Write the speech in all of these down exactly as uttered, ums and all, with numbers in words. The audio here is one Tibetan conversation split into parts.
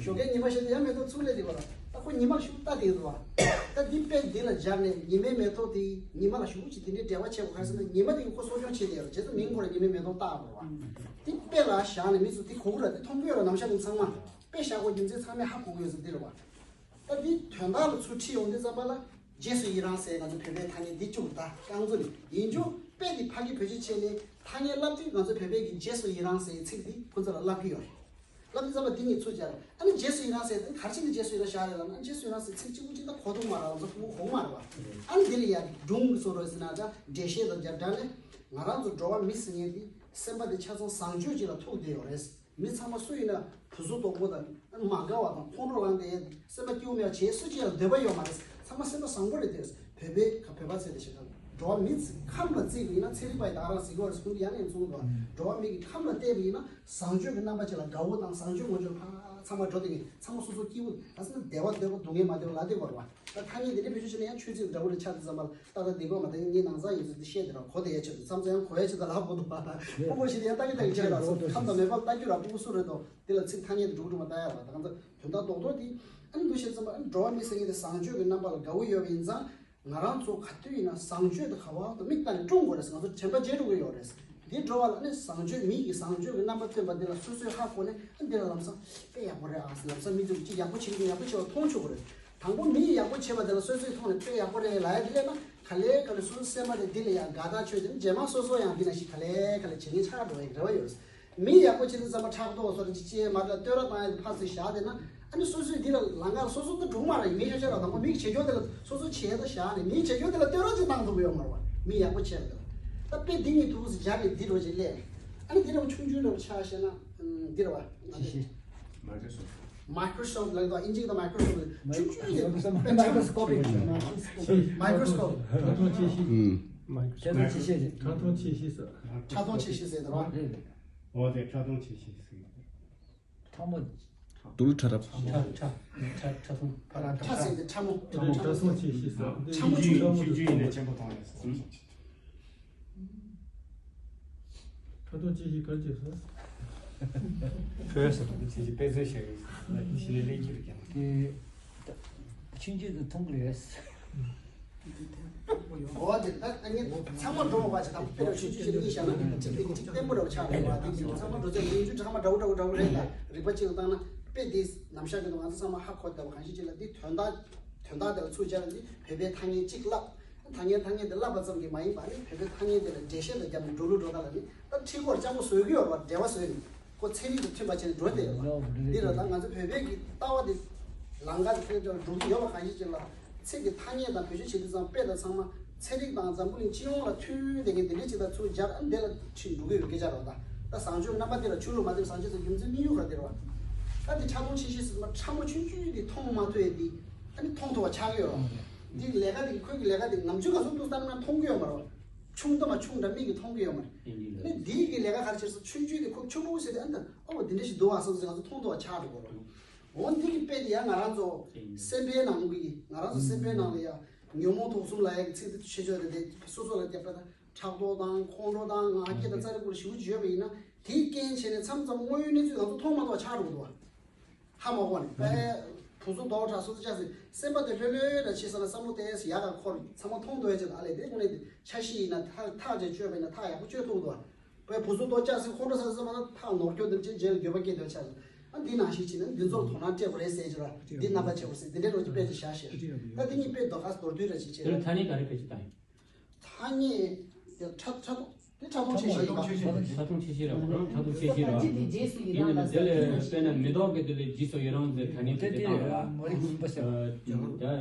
ཞོགས་ཀའི་ཉི་མ་ཞིག་ཡང་མེ་ཏོག་ཚུར་སླེབས་བསྡད་པ་ལ། ད་ཁོ་ཉི་མ་ལ་ཤུགས་ལྟ་བསྡད་འདུག་བ། ད་འདི་དཔེ་འདི་ལ་སྦྱར་ནས་ཉི་མའི་མེ་ཏོག་དེ་ཉི་མ་ལ་ཤུགས་ཅིག་དེ་འདྲའི་འབྲེལ་བ་ཆེ་བ་ག་རེ་ཟེར་ན། ཉི་མ་དེ་ཁོ་གསོ་སྐྱོང་བྱེད་བསྡད་ཡོད་རེད། བྱས་ཙང་མིང་ཁོ་ལ་ཉི་མའི་མེ་ཏོག་བཏགས་པ་རེད་བ། འདི་དཔེ་ལ་བཞག་ནས་མི་ཚོ་འདི་གོ་གི་རེད། འདི་མཐོང་གི་ཡོད་རེད། ནམ་ཞག་ནས་ཚང་མ་དཔེ་བཞག་དགོས་རྒྱུ་མཚན་ཚང་མས་ཧ་གོ་གི་ཡོད་ཟེར་འདི་རེད་བ། ད་འདི་དོན་དག་ལ་ཚུར་ཁྲིད་ཡོང་དུས་ཙམ་པ་ལ། རྗེས་སུ་ཡི་རང་ཟེར་ང་ཚོ་བོད་པའི་ཐ་སྙད་འདི་བཅུག་ད་རྐང་ཚོ་ནི་ཡིན་རྒྱུ་དཔེ་འདི་ཕ་གི་བེད་སྤྱོད་བྱས་ནས་ཐ་སྙད་ལབ་དུས་ང་ཚོ་བོད་པའི་གི་རྗེས་སུ་ཡི་རང་ཟེར་ཚིག་འདི་ཁོ་ཚོ་ལ་ལབ་གི་ཡོད་རེད། ལབ་དུས་ཙམ་པ་འདི་ངས་ཚུར་སྦྱར། ཨ་ནི་རྗེས་སུ་ཡི་རང་ཟེར་དེ་ག་རེ་བྱས་ནས་རྗེས་སུ་ཡི་རང་བཞག་རེད་ལབ་ན། རྗེས་སུ་ཡི་རང་ཟེར་ཚིག་གཅིག་པུ་གཅིག་ད་གོ་ཐུབ་མ་རེད། ང་ཚོ་ཕྲུ་གུ་གོ་མ་རེད་བ། ཨ་ནི་འདི་ལ་ཡ་སྒྲུང་བཟོ་རོགས་ཟེར་ན་འདྲ་འགྲེལ་བཤད་དང་སྦྱར་འདྲ་ནས་ང་རང་ཚོ་འགྲོ་བ་མི་ཟེར་མཁན་འདི་སེམས་པ་འདི་ཆ་ཚང་བཟང་སྤྱོད་ཅིག་ལ་ཐུག་བསྡད་ཡོད་རེད། མི་ཚང་མ་སུ་ཡིན་ན་བུ་གཟུགས་དོག་པོ་དང་མ་དགའ་བ་དང་ཁོང་ཁྲོ་ལངས་ཏེ་སེམས་པ་སྐྱིད་པོ་མེད་པ་བྱེད་སུ་གཅིག་ལ་འདོད་པ་ཡོད་མ་རེད། ཚང་མ་སེམས་པ་བཟང་པོ་རེད་དེ། བོད་པའི་ཁ་བོད་པ་ཚེ་རིང་ཞེས་དང་འགྲོ་བ་མི་ཚེ་ཁམས་ལ་བརྩིས་པ་ཡིན་ན། ཚན་རིག་པ་ཡིས་ད་རང་གཟིགས་པ་རེད། ཁོང་གིས་ཡང་ཡང་གསུངས་འདུག་འགྲོ་བ་མི་གི་ཁམས་ལ་བལྟས་པ་ཡིན་ན་བཟང་སྤྱོད་ཀྱི་རྣམ་པ་ཅིག་ལ་དགའ་བོ་དང་བཟང་སྤྱོད་ངོ་སྤྲོད་ཕར་ཚང་མ་འགྲོ་དེ་ཚང་མ་སོ་སོ་སྐྱིད་པོ། ད་སེམས་བདེ་བ་འདོད་པ་སྡུག་བསྔལ་མ་འདོད་པ་ལ་བསྡད་པ་རེད་བ། ད་ཐ་སྙད་འདི་འདྲ་བེད་སྤྱོད་བྱས་ན་ཡང་ཆོས་ཚིག་འདྲ་བོ་རེ་ཆགས་དུས་ཙམ་པ་ལ་ཏག་ཏག་འདི་དགོས་མ་ད་ངས་ནང་ཚང་ཡིན་ཚུལ་འདི་བཤད་དེ་ར་གོ་བསྡད་ཡ་ཆེད་དུ་མཚམས་མཚམས་ཡང་གོ་ཡ་ཆེད་དུ་ལབ་དགོས་འདུག་ཕྲུ་གུ་ཞིག་ཡང་ལྟ་གི་ལྟ་གི་བྱས་ར་སོ་ཁམས་དང་མེད་པར་ལྟ་རྒྱུ་ར། ཕྲུ་གུ་སུ་རེད་དོ་འདི་ལ་ཚིག་ཐ་སྙད་དུ་འགྲོ་འགྲོ་མ་ལྟ་ཡ་ར། ད་གང་ཚ་དོན་དག་རྡོག་རྡོག་འདི་ཨ་ནི་འདུ་ཤེས་ཙམ་པ་ཨ་ནི་འགྲོ་བ་མི་ཟེར་མཁན་དེ་བཟང་སྤྱོད་ཀྱི་རྣམ་པ་ལ་དགའ་བོ་ཡོད་པ་ཡིན་ཙང་། ང་རང་ཚོ་ག་དུས་ཡིན་ན་བཟང་སྤྱོད་དེ་ག་བ་དུ་མིག་ལྟ་ནས་སྲུང་དགོས་རེད་ཟེར་ང་ཚོ་དྲན་པ་བརྗེད་འགྲོ་གི་ཡོད་རེད། འདི་འགྲོ་བ་ལ་ནི་བཟང་སྤྱོད་མི་ཡི་བཟང་སྤྱོད་ཀྱི་རྣམ་པ་སྟོན་པ་འདི་ལ་སོ་སོས་ཧ་གོ་ནས་ཨ་འདི་ལ་ལམ་སང་དཔེ་ཡག་པོ་རེད་ཨ་ཟེར་ལམ་སང་མི་ཚོས་ཅིག་ཡག་པོ་བྱེད་ཀྱི་ཡག་པོ་བྱེད་པ་མཐོང་ཆོག་གི་རེད། དང་པོ་མི་ཡིས་ཡག་པོ་བྱེད་པ་དེ་ལ་སོ་སོས་མཐོང་ནས་དཔེ་ཡག་པོ་རེད་ལབ་ཡ་དེ་ལས་ན་ག་ལེ་ག་ལེ་སོ་སོའི་སེམས་པ་དེ་འདི་ལ་ཡང་དགའ་ཐག་ཆོད་དེ་རྗེས་མ་སོ་སོ་ཡང་འདི་ན་ཞིག་ག་ལེ་ག་ལེ་བྱེད་མཁན་ཆགས་འགྲོ་བའི་རེ་བ་ཡོད་རེད། མི་ཡག་པོ་བྱེད་དུས་ཙམ་པ་ཕྲག་དོག་སོགས་ཀྱི་ཅེས་མ་རེད་བསྟོད་ར་བཏང་ཡ་ཕར་ཚུར་བཞག་བསྡད་ན་ཨ་ནི་སོ་སོས་འདི་ལ་ལང་ཀར་སོ་སོ་ད་འགྲོ་མ་རེད། མི་ཤ་ཤ་ར་དང་པོ་མིག་བྱེད་རྒྱུ་དེ་ལ་སོ་སོ་བྱེད་ད་བཞག་ནས་མི་བྱེད་རྒྱུ་དེ་ལ་བསྟོད་ར་ཅིག་བཏང་ཐུབ་ཀྱི་ཡོད་མ་རེད་བ། མི་ཡག་པོ་བྱེད་ར་དེ་ལ་ད་དཔེ་འདི་གཉིས་ཐུགས་སུ་སྦྱར་ནས་འདི་འགྲོ་ཅིག་སླེབས་ཨ་ནི་འདི་འདྲ་བ་ཆུང་ཆུང་འདྲ་བ་ཆ་བཞག་ན་འདི་རེད་བ། ཅི་ཞིག Microsoft ལབ་དང་ཨིན་ཇི་དང་Microsoft ཆུང་ཆུང་ཡིན། Microscopic Microscope ཕྲ་མཐོང་ཆེ་ཤོས། ཕྲ་མཐོང་ཆེ་ཤོས་ཟེར། ཕྲ་མཐོང་ཆེ་ཤོས་ཟེར། ཕྲ་མཐོང་ཆེ་ཤོས་ཟེར་དང་། འོ་དེ་ཕྲ་མཐོང་ཆེ་ཤོས་ཟེར། ཕྲ་མོ། རྡུལ་ཕྲ་རབ། ཕྲ་ཕྲ་ཕྲ་ཕྲ་མཐོང་ཕྲ་ཕྲ་ཟེར་ཏེ་ཕྲ་མོ། ཕྲ་མོ་ཕྲ་མཐོང་ཆེ་ཤོས་ཟེར། ཕྲ་མོ་ཆུང་ཆུང་ཆུང་ཆུང་ཡིན་ན་ཆེན་པོ་མཐོང་ཡོད་ཟེར། ཁ་ཐོག་ཅི་ཞིག་གར་བྱེད་ས། ཁོས་ཁ་ཐོག་ཅི་ཞིག་དཔེ་མཛོད་བྱས་ཡོད་ཟེར་ན་ཕྱི་ནས་ལེན་རྒྱུ་རེད་ཀྱང་། དེ་ཆུང་ཆུང་དུ་མཐོང་གི་རེད། འོ་དེ་ད་ད་ངས་ཚང་མ་འགྲོ་བ་ཆ་ད་དཔེ་ར་ཆུང་ཆུང་ཞིག་གཉིས་བཞག་ན་གཅིག་དེ་གཅིག་བརྟན་པོ་ར་ཆགས་རེད་བ། དེ་གཅིག་ཚང་མ་འགྲོ་ཚད་ཡིན་རྒྱུ་ཚང་མ་འདྲ་བོ་འདྲ་བོ་འདྲ་བོ་རེད། ད་རིག་པ་གཅིག་ལ་བཏང་ན་དཔེ་དེ་ནམ་ཞག་གི་ང་ཚོ་ཚང་མ་ཧ་གོ་བསྡད་པ་གང་ཞིག་ཅིག་ལ་འདི་དོན་དག་དོན་དག་དེ་ལ་ཚུར་སྦྱར་ན་འདི་བོད་པའི་ཐ་སྙད་གཅིག་ལབ། ཐ་སྙད་ཐ་སྙད་དེ་ལབ་པ་ཙམ་གྱིས་མ་ཡིན་པ་ནི་བོད་པའི་ཐ་སྙད་དེ་ལ་འགྲེལ་བཤད་དང་རྒྱབ་ནས་འགྲོ་ལུགས་འགྲོ་སྟངས་ལ་ནི་ད་ཁྲིད་སྐོར་ལྕགས་པོ་བཟོས་ཀྱི་ཡོད་རེད་བ། འགྲེལ་བ་བཟོས་ནས་ཁོ་ཚན་རིག་དང་མཐུན་པ་བྱས་ནས་འགྲོ་བསྡད་ཡོད་རེད་བ། འདི་ལ་ད་ང་ཚོ་བོད་པའི་གི་ལྟ་བ་དེ་ལམ་ཁ་དེ་ཕན་ཚུན་འགྲོ་གི་ཡོད་པ་གང་ཞིག་ཅིག་ལ་ཚིག་གི་ཐ་སྙད་དང་བེད་སྤྱོད་བྱེད་དུས་ཙམ་དཔེ་དང་ཚང་མ་ཚན་རིག་དང་འཛམ་བུ་གླིང་སྤྱི་ཡོངས་ལ་མཐུན་དེ་གི་འདི་འདྲ་ཅིག་དང་ཚུར་སྦྱར་ཨ་འདི་ལ་ཁྲིད་འགྲོ་གི་ཡོད་སྐད་ཆ་རེད་བ། ད་ད་བཟང་སྤྱོད་རྣམ་པ་དེ་ལ་ཆོས་ལུགས་མ་བསྟེན་བཟང་སྤྱོད་དང་རྒྱུ་མཚན་དམིགས་ཡུལ་ག་དེ་རེད་བ། ད་འདི་ཕྲ་མཐོང་ཆེ་ཤོས་ཟེར་ཙམ་པ་ཕྲ་མོ་ཆུང་ཆུང་འདི་མཐོང་མ་ཐུབ་ཡ་འདི། ཨ་ནི་མཐོང་ཐུབ་པ་ཆགས་ཀྱི་ཡོད་རེད། འདི་ལས་ཀ་འདི་ཁོའི་གི་ལས་ཀ་འདི་ནམ་རྒྱུན་ང་ཚོ་འདུག་ལྟ་ན་མཐོང་གི་ཡོད་མ་རེད། ཆུང་དུ་མ་ཆུང་འདྲ་མིག་གིས་མཐོང་གི་ཡོད་མ་རེད། ཨ་ནི་འདིའི་གི་ལས་ཀ་ག་རེ་བྱེད་སོང་ཆུང་ཆུང་འདི་ཁོ་ཆུང་ཆུང་ཟེར་ཏེ་ཨ་ནི་ད་ཨོ་འདི་འདྲ་ཞིག་འདུག་ཨ་བསམ་ཟེར་ང་ཚོ་མཐོང་ཐུབ་པ་ཆགས་འགྲོ་གི་རེད། འོ་འདི་གི་དཔེ་འདི་ཡང་ང་རང་ཚོ་སེམས་པའི་ནང་གི་ང་རང་ཚོ་སེམས་པའི་ནང་ལ་ཡང་ཉོན་མོངས་དུག་གསུམ་ལབ་ཡ་གི་ཚིག་འདི་ཆེ་ཆོག་རེད་དེ་སོ་སོ་ལ་རྒྱབ་པ་དང་ཕྲག་དོག་དང་ཁོང་ཁྲོ་དང་ང་རྒྱལ་དང་རྩ་རི་ཀུ་རི་ཞེ་པོ་ཅིག་ཡོད་པ་ཡིན་ན་དེའི་རྐྱེན་བྱས་ནས་མཚམས་མཚམས་དངོས་ཡོད་གནས་ཚུལ་ང་ཚོ་མཐོང་མ་ཐུབ་པ་ཆགས་འགྲོ་གི་འདུག་བ། ཧ་མ་གོ་ནས་པས་བུ་ཚོ་རྡོག་དྲག་སོ་སོ་ཅག་ཟེར་སེམས་པ་དེ་ལྷོད་ལྷོད་ར་བྱེད་ས་ལ་བསམ་བློ་གཏད་ཡག་ག་འཁོར་ཚང་མ་མཐོང་ཐུབ་ཡ་ཅིག་ཨ་ལས་དེ་དངོས་གནས་དེ་འཆར་གཞི་ཡིན་ན་ཐག་ཐག་ཅིག་གཅོད་པ་ཡིན་ན་ཐག་ཡག་པོ་གཅོད་ཐུབ་འདུག་བ། པས་བུ་ཚོ་རྡོག་ཅག་ཟེར་ཁོང་ཁྲོ་ཟ་ས་ས་མ་ཐག་ནོར་སྐྱོ་འདིར་ཅན་རྗེས་ལ་འགྱོད་པ་སྐྱེ་འདོད་ཆགས་ཟེར་ཨ་འདི་ནང་བཞིན་བྱས་ན་འདི་ཚོར་དོ་སྣང་སྤྲད་དགོས་རེད་ཟེར་གྱི་ར་འདི་རྣམ་པ་བྱེད་དགོས་ཟེར་འདི་འདྲའི་རོ་ཅིག་དཔེ་ཅིག་བཞག་ཤེས་ད་འདི་གཉིས་དཔེ་རྡོག་ཁ་མདོར་བསྡུས་ར་ཅིག་བྱས་དེར་ཐ་སྙད་ག་རེ་བེད་སྤྱོད་བཏང་ཡིན། ཐ་སྙད་དེ་ཕྲ་ཕྲ་དེ་ཕྲ་མཐོང་ཆེ་ཤོས་ཡིན་པ། ཕྲ་མཐོང་ཆེ་ཤོས་རེད་བ། ཕྲ་མཐོང་ཆེ་ཤོས་རེད་བ། ཡིན་ནའི་དེ་ལས་དཔེར་ན་མི་ལྡོག་གི་དེ་ལས་རྗེས་སུ་ཡི་རང་ཟེར་ཐ་སྙད་དེ་དེ་དང་རེད་བ།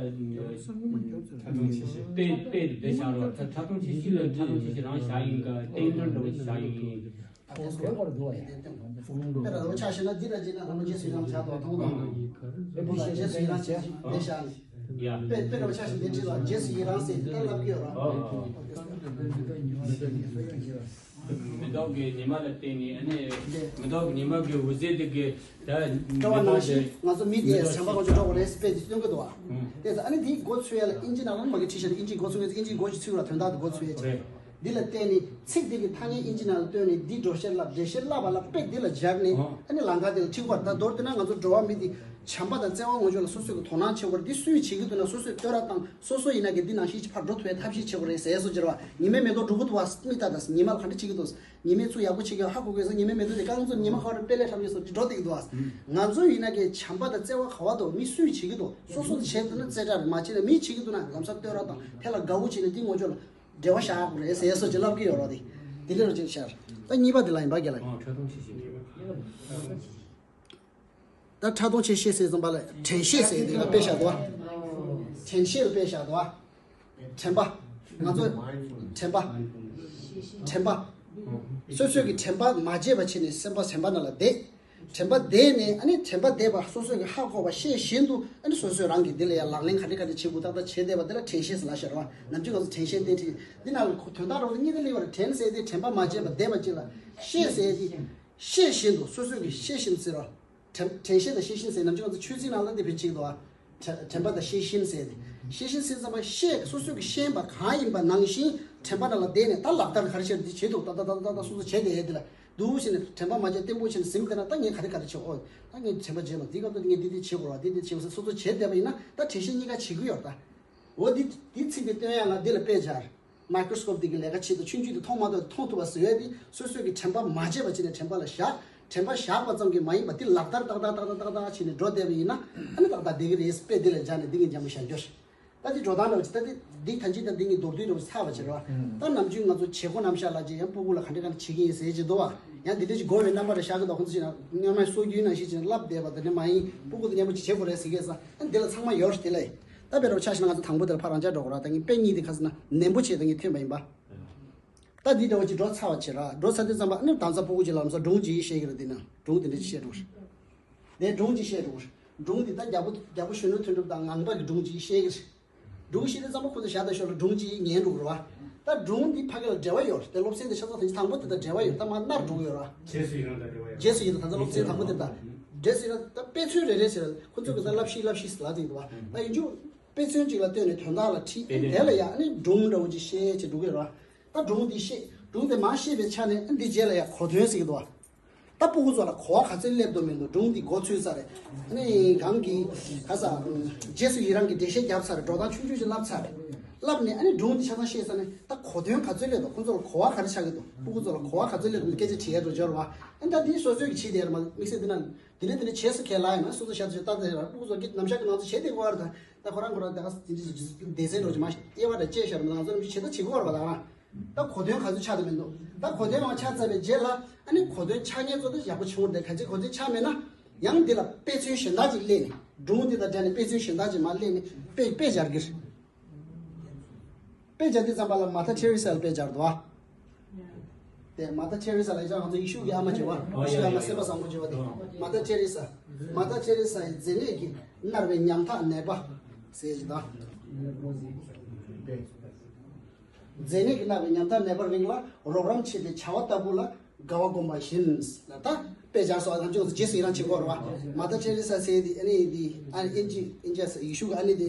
ཕྲ་མཐོང་ཆེ་ཤོས་དཔེ་དཔེ་དེ་བཞག་རོགས། ཕྲ་མཐོང་ཆེ་ཤོས་ལ་ཕྲ་མཐོང་ཆེ་ཤོས་རང་བཞག་ཡིན་ག་བསྟན་དོན་འདྲ་བོ་ཞིག་བཞག་ཡིན། དེ་ལྟར་འོ་ཆ་ཤེས་ན་འདི་འདྲ་བྱས་ན་རང་རྗེས་སུ་ཡི་རང་བྱ་དོ་མཐོང་དང་། རྗེས་སུ་ཡི་རང་བྱས་ནས་བཞག་ནས། ཡ། དཔེ་དཔེ་འདྲ་བ་ཆ་ཤས་འདི་འདྲ་ལ་རྗེས་སུ་ཡི་རང་ཟེར་འདི་ལྟར་ལབ་ཀྱི་ཡོད་ར། ཨོ་ཨོ། མི་ལྡོག་གི་ཉི་མ་ལ་བརྟེན་ནས་ཨ་ནི་མི་ལྡོག་གི་ཉི་མ་གི་འོད་ཟེར་དེ་གི་ད་འགྲོ་བ་ནང་བཞིན་ང་ཚོ་མི་དེ་བྱམས་པ་ང་ཚོ་འགྲོ་དགོས་རེད་ཟེར་དཔེ་འདི་སྟོན་གི་འདུག་བ། དེ་ཚོ་ཨ་ནི་འདིའི་འགོ་ཚུགས་ཡ་ལ་ཨིན་ཇི་ནང་ལ་མ་གི་ཁྲིད་བྱས་ན་ཨིན་ཇིའི་འགོ་ཚུགས་ཡ་ཨིན་ཇིའི་འགོ་ཅིག་ཚུགས་ལ་དོན་དག་དེ་འགོ་ཚུགས་ཡ་ཅིག་འདི་ལ་བརྟེན་ནས་ཚིག་འདི་གི་ཐ་སྙད་ཨིན་ཇི་ནང་ལ་བཏོན་ནས་འདི་འགྲེལ་བཤད་བསླབ། འགྲེལ་བཤད་བསླབ་པ་ལ་དཔེ་འདི་ལ་སྦྱར་ནས་ཨ་ནི་ལམ་ཁ་འདི་ལ་ཁྲིད་དགོས་པ། ད་མདོར་བསྡུས་ན་ང་ཚོ་འགྲོ་བ་མི་འདི་བྱམས་པ་དང་བརྩེ་བ་ངོ་སྤྲོད་ལ་སོ་སོས་ཀྱི་དོ་སྣང་བྱེད་དགོས་རེད། འདི་སུས་བྱེད་ཀྱི་འདུག་ན་སོ་སོས་བསྟོད་ར་བཏང་། སོ་སོ་ཡིན་ན་གི་འདི་ནང་བཞིན་ཕར་འགྲོ་ཐུབ་པའི་ཐབས་ཤེས་བྱེད་དགོས་རེད་ཟེར་སོ་སྦྱར་བ། ཉི་མའི་མེ་ཏོག་འགྲོ་གི་འདུག་བ། མི་ལྟ་དང་ཉི་མ་ལ་ག་འདྲ་བྱེད་ཀྱི་འདུག་ཉི་མས་ཚུར་ཡག་པོ་བྱེད་ཀྱི་ཡོད་ཧ་གོ་དགོས་ས། ཉི་མའི་མེ་ཏོག་དེ་རྐང་བཙུགས་ཉི་མ་ཁ་བར་དཔེ་ལས་འཁྲབ་ཡོད་སོ་འགྲོ་བསྡད་ཀྱི་འདུག་བ། ང་ཚོ་ཡིན་ན་གི་བྱམས་པ་དང་བརྩེ་བ་ག་བ་འདུག་མི་སུས་བྱེད་ཀྱི་འདུག་སོ་སོ་བྱེད་འདུག་ན་རྩེ་གྲ་རེད། མ་བྱེད་ན། མིས་བྱེད་ཀྱི་འདུག་ན་ལམ་སང་བསྟོད་ར་དང་དེ་ལ་དགའ་བོ་བྱེད་ནས་འདི་ངོ་ཅོག་ལ་འབྲེལ་བ་བཞག་དགོས་རེད་ཟེར་སོ་ཅིག་ལབ་ཀྱི་ཡོད་རེད། དེ་དེ་འདྲ་རུ་ཅིག་ཤར། ད་གཉིས་པ་དེ་ལ་ཡིན་པ་རྒན་ལགས། ཨ། ཕྲ་མཐོང་ཆེ་ཤེས། ད་ཕྲ་མཐོང་ཆེ་ཤེས་ཟེར་ཙམ་པ་ལ་དྲན་ཤེས་ཟེར་དེ་ལ་དཔེ་བཞག་འདུག་དྲན་ཤེས་ལ་དཔེ་བཞག་འདུག་དྲན་པ། ང་ཚོ་དྲན་པ། དྲན་པ། སོ་སོའི་གི་དྲན་པ་མ་བརྗེད་པ་བྱས་ནས་སེམས་པ་དྲན་པ་ནང་ལ་བསྡད། དྲན་པ་བསྡད་ནས་ཨ་ནི་དྲན་པ་བསྡད་པ་སོ་སོའི་གི་ཧ་གོ་བ་ཤེས་བཞིན་དུ་ཨ་ནི་སོ་སོའི་རང་གི་འདི་ལ་ཡང་ལག་ལེན་ག་འདྲ་ག་འདྲ་བྱེད་དགོས་ཏག་ཏག་བྱེད་བསྡད་པ་འདི་ལ་དྲན་ཤེས་ཟེར་ལབ་ཤག་ར་བ། ནམ་རྒྱུན་ང་ཚོ་དྲན་ཤེས་ཏན་ཏིག་འདི་ནང་ལ་དོན་དག་རོགས་གཉིས་ཀ་སླེབས་པ་རེད། དྲན་ཟེར་དེ་དྲན་པ་མ་བརྗེད་པ་བསྡད་པ་ཅིག་ལ་ཤེས་ཟེར་དེ། ཤེས་བཞིན་དུ། སོ་སོས་ཀྱི་ཤེས་བཞིན་ཟེར་བ། དྲན་དྲན་ཤེས་དང་ཤེས་བཞིན་ཟེར། ནམ་རྒྱུན་ང་ཚོ་ཆོས་ཚིག་ནང་ལ་འདི་བེད་སྤྱད་འདུག་བ། དྲན་དྲན་པ་དང་ཤེས་བཞིན་ཟེར་ཏེ། ཤེས་བཞིན་ཟེར་ཙམ་པ་ཤེས། སོ་སོས་ཀྱི་ཤེས་པ་གང་ཡིན་པ་ནང་བཞིན་དྲན་པ་ནང་ལ་བསྡད་ནས་ད་ལག་བསྟར་ག་རེ་བྱས་འདི་བྱེད་འདུག་ད་ད་ད་ད་ད་སོ་སོ་བྱས་ཏེ་ཡས་འདི་ལ་འདུག་བྱས་ནས་དྲན་པ་མ་བརྗེད་བརྟན་པོ་བྱས་ནས་ཟིན་པ་དེ་ན་ད་ངས་ག་རེ་ག་རེ་བྱེད། ཨོ་ད་ངས་དྲན་པ་བརྗེད་ལ་འདི་སྐབས་ད་ངས་འདི་འདི་བྱེད་དགོས་ར། འདི་འདི་བྱེད་དགོས་ཟེར་སོ་སོ་བྱས་བསྡད་པ་ཡིན་ན་ད་དྲན་ཤེས་གཉིས་ཀ་བྱེད་ཀྱི་ཡོད་ར། ད། འོ་འདི་འདི་ཚིག་འདི་སྟོན་ཡ་ལ་འདི་ལ་དཔེ་སྦྱར། མའི་ཀྲོ་སི་ཀོབ་འདི་གི་ལས་ཀ་བྱེད་དུས་ཆུང་ཆུང་དེ་མཐོང་མ་ཐུབ་མཐོང་ཐུབ་པ་བཟོ་ཡ་དེ་སོ་སོས་ཀྱི་དྲན་པ་མ་བརྗེད་པ་བྱས་ནས་དྲན་པ་ལ་བཞག་དྲན་པ་བཞག་པ་ཙམ་གྱིས་མ་ཡིན་པ་འདི་ལག་བསྟར་ཏག་ཏག་ཏག་ཏག་ཏག་ཏག་བྱས་ནས་འགྲོ་བསྡད་པ་ཡིན་ན་ཨ་ནི་ཏག་ཏག་བསྡད་ཀྱི་རེད། དཔེ་འདི་ལ་སྦྱར་ནས་འདི་གི་འཇམ་པོ་བཞག་རྒྱུ། ད་འདི་འགྲོ་སྟངས་འདྲ་བ་ཅིག་ད་འདི་འདི་ཐམས་ཅད་ད་འདི་གཉིས་མདོར་བསྡུས་འདྲ་བ་ཅིག་ཚར་བ་བྱེད་རོགས། ད་ནམ་རྒྱུན་ང་ཚོ་བྱེད་སྒོ་རྣམ་གཞག་ལ་ཅིག་ཡང་སྤུ་གུ་ལ་ག་འདྲ་ག་འདྲ་བྱེད་ཀྱི་ཡིན་ཟེར་གྱི་འདུག་བ། ཡང་འདི་འདྲ་ཅིག་དགོས་པའི་རྣམ་པ་རེ་བཞག་གི་འདུག་ཁོང་ཚོ་ཅིག་ན་སྔོན་མ་སྲོལ་རྒྱུན་ནང་བཞིན་ཅིག་བསླབ་བསྡད་པ་དེ་འདྲ་མ་ཡིན། སྤུ་གུ་དང་མཉམ་པོ་ཅིག་བྱེད་དགོས་རེད་ཟེར་གྱི་ཡོད་ས། ཨ་འདི་ལ་ཚང་མ་ཡོད་རེད་དེ་ལས། ད་དཔེ་རོགས་ཆ་བཞག་ན་ང་ཚོ་དང་པོ་དེར་ཕར་རང་འཇགས་འགྲོ་དགོས་ར། ད་ངས་དཔེ་གཉིས་དེ་ཁ་སང་ན་ནན་པོ་བྱས་ད་ངས་ཐོན་པ་ཡིན་པ། ད་འདི་འདྲ་བོ་ཅིག་འགྲོ་ཚར་བ་བྱེད་ར། འགྲོ་ཚར་དུས་ཙམ་པ་ཨ་ནི་ད་ཚ་སྤུ་གུ་ཅིག་ལ་ལམ་སང་སྒྲུང་ཅིག་བཤད་ཀྱི་རེད། འདི་ན་སྒྲུང་དེ་འདྲ་ཅིག་བཤད་འགྲོ་རེད། དེ་སྒྲུང་ཅིག་བཤད་འགྲོ་རེད། སྒྲུང་འདི་ད་རྒྱལ་པོ་རྒྱལ་པོ་གཞོན་ནུ་དོན་གྲུབ་དང་ངང་པ་གི་སྒྲུང་ཅིག་བཤད་ཀྱི་རེད། སྒྲུང་བཤད་དུས་ཙམ་པ་ཁོ་ཚོ་ཞག་དང་ཞོར་ལ་སྒྲུང་ཅིག་ཉན་འགྲོ་གི་རེད་བ། ད་སྒྲུང་འདི་ཕ་གི་ལ་འབྲེལ་བ་ཡོད་རེད། དེ་སློབ་ཚན་དེ་ཆ་ཚང་དེ་དང་པོ་དེ་དང་འབྲེལ་བ་ཡོད། ད་མར་ནར་འགྲོ་གི་ཡོད་རེད་བ། རྗེས་སུ་ཡི་རང་དང་འབྲེལ་བ་ཡོད། རྗེས་སུ་ཡི་རང་ད་ལྟ་སློབ་ཚན་དང་པོ་དེ་དང་། རྗེས་སུ་ཡི་རང་ད་དཔེ་མཚོན་རེ་རེ་ཟེར་ཁོ་ཚོ་གི་ད་བསླབ་གཞི་བསླབ་གཞི་ཟེར་ལབ་དེ་འདུག་བ། ད་ཡིན་རྒྱུ་དཔེ་མཚོན་ཅིག་ལ་ལྟོས་ནས་དོན་དག་ལ་ཁྲིད་དེ་ལ་ཡང་ཨ་ནི་སྒྲུང་འདྲ་བོ་ཅིག་བཤད་བྱེད་འགྲོ་གི་ཡོད་རེད་བ། ད་སྒྲུང་འདི་བཤད། སྒྲུང་དེ་མར་བཤད་པའི་ཆ་ནས་ཨ་འདི་རྗེས་ལ་ཡང་གོ་དོན་ཟེར་གི་འདུག་བ། ད་སྤུ་གུ་ཚོ་ལ་གོ་བ་ག་ཚོད་སླེབས་འདུག་མི་འདུག་སྒྲུང་འདི་མགོ་ཚོས་ས་རེད། ཨ་ནི་གང་གི་ག་ས་རྗེས་སུ་ཡི་རང་གི་འགྲེལ་བཤད་བརྒྱབ་ཚར་རེད། འགྲོ་སྟངས་ཆུང་ཆུང་ཅིག་བསླབ་ཚར་རེད། བསླབ་ནས་ཨ་ནི་སྒྲུང་འདི་ཆ་ཚང་བཤད་ས་ནས་ད་གོ་དོན་ག་ཚོད་སླེབས་འདུག་ཁོང་ཚོ་ལ་གོ་བ་ག་རེ་ཆགས་ཀྱི་འདུག་སྤུ་གུ་ཚོ་ལ་གོ་བ་ག་ཚོད་སླེབས་འདུག་སྐད་ཆ་དྲི་ཡ་འགྲོ་འབྱོར་བ། ཨ་ནི་ད་འདི་སོ་སོའི་གི་བྱེད་དེ་རེད་མ་དམིགས་བསལ་འདི་ན་འདི་ནས་འདི་ནས་བྱེད་སུ་ཁས་ལ་ཡིན་ན་སོ་སོ་ཞབས་ཞུ་ལྟ་དེ་རེད། སྤུ་གུ་ཚོ་གི་ནམ་ཞག་གི་ནང་ཚོ་བྱེད་དེ་གོ་བ་རེད། ད་ད་ཁོ་རང་ཁོ་རང་ད་ག་འདི་འདི་སྡེ་ཚན་འགྲོ་ཅིག་མ་དབྱེ་བ་འདྲ་བཅད་ཤར་མ་ང་ཚོ་ནམ་ཞིག་བྱེད་ད་བྱེད་གོ་བ་རེད་པ། ད་ག་རང་ད་གོ་དོན་ག་ཚོད་ཆགས་དུ་མི་འདུག་ད་གོ་དོན་ཡང་ཆགས་ཚར་བའི་རྗེས་ལ་ཨ་ནི་གོ་དོན་ཆགས་ཉེན་ཚོ་དེ་ཡག་པོ་བྱུང་བ་དེ་ག་ཚོད་གོ་དོན་ཆགས་མེད་ན་ཡང་འདི་ལ་དཔེ་མཚོན་གཞན་དག་ཅིག་སླེབས་ནས་སྒྲུང་འདི་དང་འདྲ་ནས་དཔེ་མཚོན་གཞན་དག་ཅིག་མར་སླེབས་ནས་དཔེ་དཔེ་སྦྱར་གྱི་རེད། དཔེ་སྦྱར་དུས་ཙམ་པ་ལ་མ་ཐར་ཐེ་རེ་ས་ལ་དཔེ་སྦྱར་འདུག་ཨ། དེ་མ་ཐར་ཐེ་རེ་ས་ལ་ཡིན་ཙང་ང་ཚོ་ཡེ་ཤུ་གི་ཨ་མ་བྱས་པ། ཡེ་ཤུ་གི་ཨ་མ་སེམས་པ་བཟང་པོ་བྱས་པ་དེ། མ་ཐར་ཐེ་རེ་ས། མ་ཐར་ཐེ་རེ་ས་ཡི་མཛེ་ནད་ཀྱིས་མནར་བའི་ཉམ་ཐག་ནད་པ་ཟེར་ཞིག་དང་། མཛེ་ནད་ཀྱིས་མནར་བའི་ཉམ་ཐག་ནད་པར་རིགས་ལ་རོགས་རམ་བྱེད་པའི་བྱ་བ་ལྟ་བུ་ལ་དགའ་བ་བསྒོམ་པ་བཞིན། ད་དཔེ་སྦྱར་སོགས་ང་ཚོ་རྗེས་སུ་ཡི་རང་བྱེད་དགོས་རེད་བ། མ་ཐར་ཐེ་རེ་ས་ཟེར་དེ་ཨ་ནི་དེ་ཨ་ནི་ཨིན་ཇི་ཨིན་ཇི་ཡེ་ཤུ་གི་ཨ་ནི་དེ།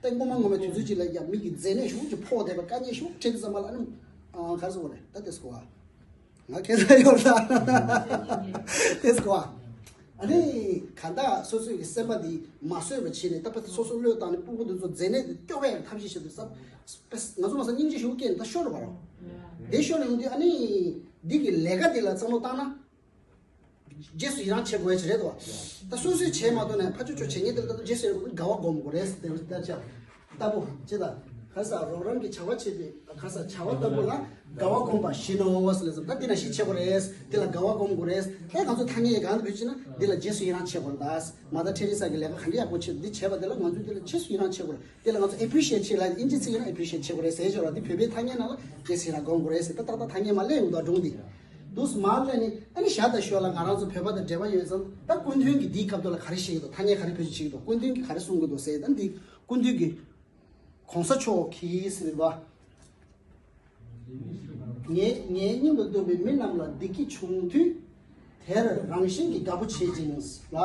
ད་སྔོན་མ་སྔོན་མའི་དུས་ཚོད་ཅིག་ལ་ཡང་མི་གི་མཛེ་ནད་ཤུགས་ཀྱིས་ཕོག་བསྡད་པ་དཀའ་ངལ་ཤུགས་འཕྲད་དུས་ཙམ་པ་ལ་ཨ་ནི་ག་རེ་ཟེར་དགོས་རེད། ད་དེ་ཟེར་དགོས་བ། ང་ཁྱེད་ཚོ་ཡོད་ལ་དེ་ཟེར་དགོས་བ། ཨ་ནི་གང་ལྟར་སོ་སོའི་གི་སེམས་པ་འདི་མ་བཟོད་པ་བྱས་ནས་ད་ལྟ་སོ་སོ་བློས་བཏང་ནས་སྤུ་གུ་འདི་ཚོ་མཛེ་ནད་འདི་སྐྱོབ་པའི་ཐབས་ཤེས་བྱེད་དུས་ཙམ་ང་ཚོ་མ་ཟད་སྙིང་རྗེ་ཤུགས་སྐྱེས་ནས་ད་ཤོར་བ་རོ། དེ་ཤོར་ནས་ཡོང་དུས་ཨ་ནི་འདི་གི་ལས་ཀ་འདི་ལ་བསམ་བློ་བཏང་ན། རྗེས་སུ་ཡི་རང་བྱེད་དགོས་ཡ་ཅིག་རེད་དོ། ད་སོ་སོས་བྱས་མ་ཐུབ་ན་ཕར་ཕྱོགས་ཕྱོགས་བྱེད་མཁན་དེ་ལ་ད་རྗེས་སུ་ཡི་རང་དགའ་བ་སྒོམ་དགོས་རེད་ཟེར་དེ་ལྟར་ཆགས། ལྟ་བུ་ཅི་ད་ག་ས་རོགས་རམ་གྱི་བྱ་བ་བྱེད་པའི་ག་ས་བྱ་བ་ལྟ་བུ་ལ་དགའ་བ་སྒོམ་པ་བཞིན་ནོ་ཟེར་ལ་ཟེར། ད་འདི་ན་ཞིག་བྱེད་དགོས་རེད། འདི་ལ་དགའ་བ་སྒོམ་དགོས་རེད། ད་ང་ཚོ་ཐ་སྙད་ཡི་གང་དུ་བུད་ཅིག་ན་འདི་ལ་རྗེས་སུ་ཡི་རང་བྱེད་དགོས་རེད། ད་མ་ད་ཐེ་རེ་ས་གི་ལས་ཀ་ག་འདྲ་ཡག་པོ་བྱེད་འདི་བྱས་པ་དེ་ལ་ང་ཚོས་འདི་ལ་རྗེས་སུ་ཡི་རང་བྱེད་དགོས་རེད། དེ་ལ་ང་ཚོ་appreciate་བྱེད་ལ་ཨིན་ཇི་ཚིག་ཡིན་ན་appreciate་བྱེད་དགོས་རེད་ཟེར་ཞོར་ལ་དེ་བོད་པའི་ཐ་སྙད་ནང་ལ་རྗེས་སུ་ཡི་རང་སྒོམ་དགོས་རེད་ཟེར་ད་ཏག་ཏག་ཐ་སྙད་མ་སླེབས་ཡོང་ད་སྒྲུང་འདི་འདུག་སེ་མར་སླེབས་ནས་ཨ་ནི་ཞར་དང་ཞོར་ལ་ང་རང་ཚོ་བོད་པ་དང་འབྲེལ་བ་ཡོད་ཙང་ད་སྐུ་མདུན་གྱིས་འདིའི་སྐབས་ཐོག་ལ་ག་རེ་བཤད་ཀྱི་འདུག་ཐ་སྙད་ག་རེ་བེད་སྤྱོད་བྱེད་ཀྱི་འདུག་སྐུ་མདུན་གྱིས་ག་རེ་གསུང་གི་འདུག་ཟེར་ད་འདི་སྐུ་མདུན་གྱིས་གོང་ས་མཆོག་གིས་ཟེར་བ། ངའི་ངའི་སྙིང་དུ་སྡོད་པའི་མི་རྣམས་ལ་བདེ་སྐྱིད་བྱུང་དུས་དེར་རང་བཞིན་གྱིས་དགའ་པོ་བྱེད་ཅིང་ལ།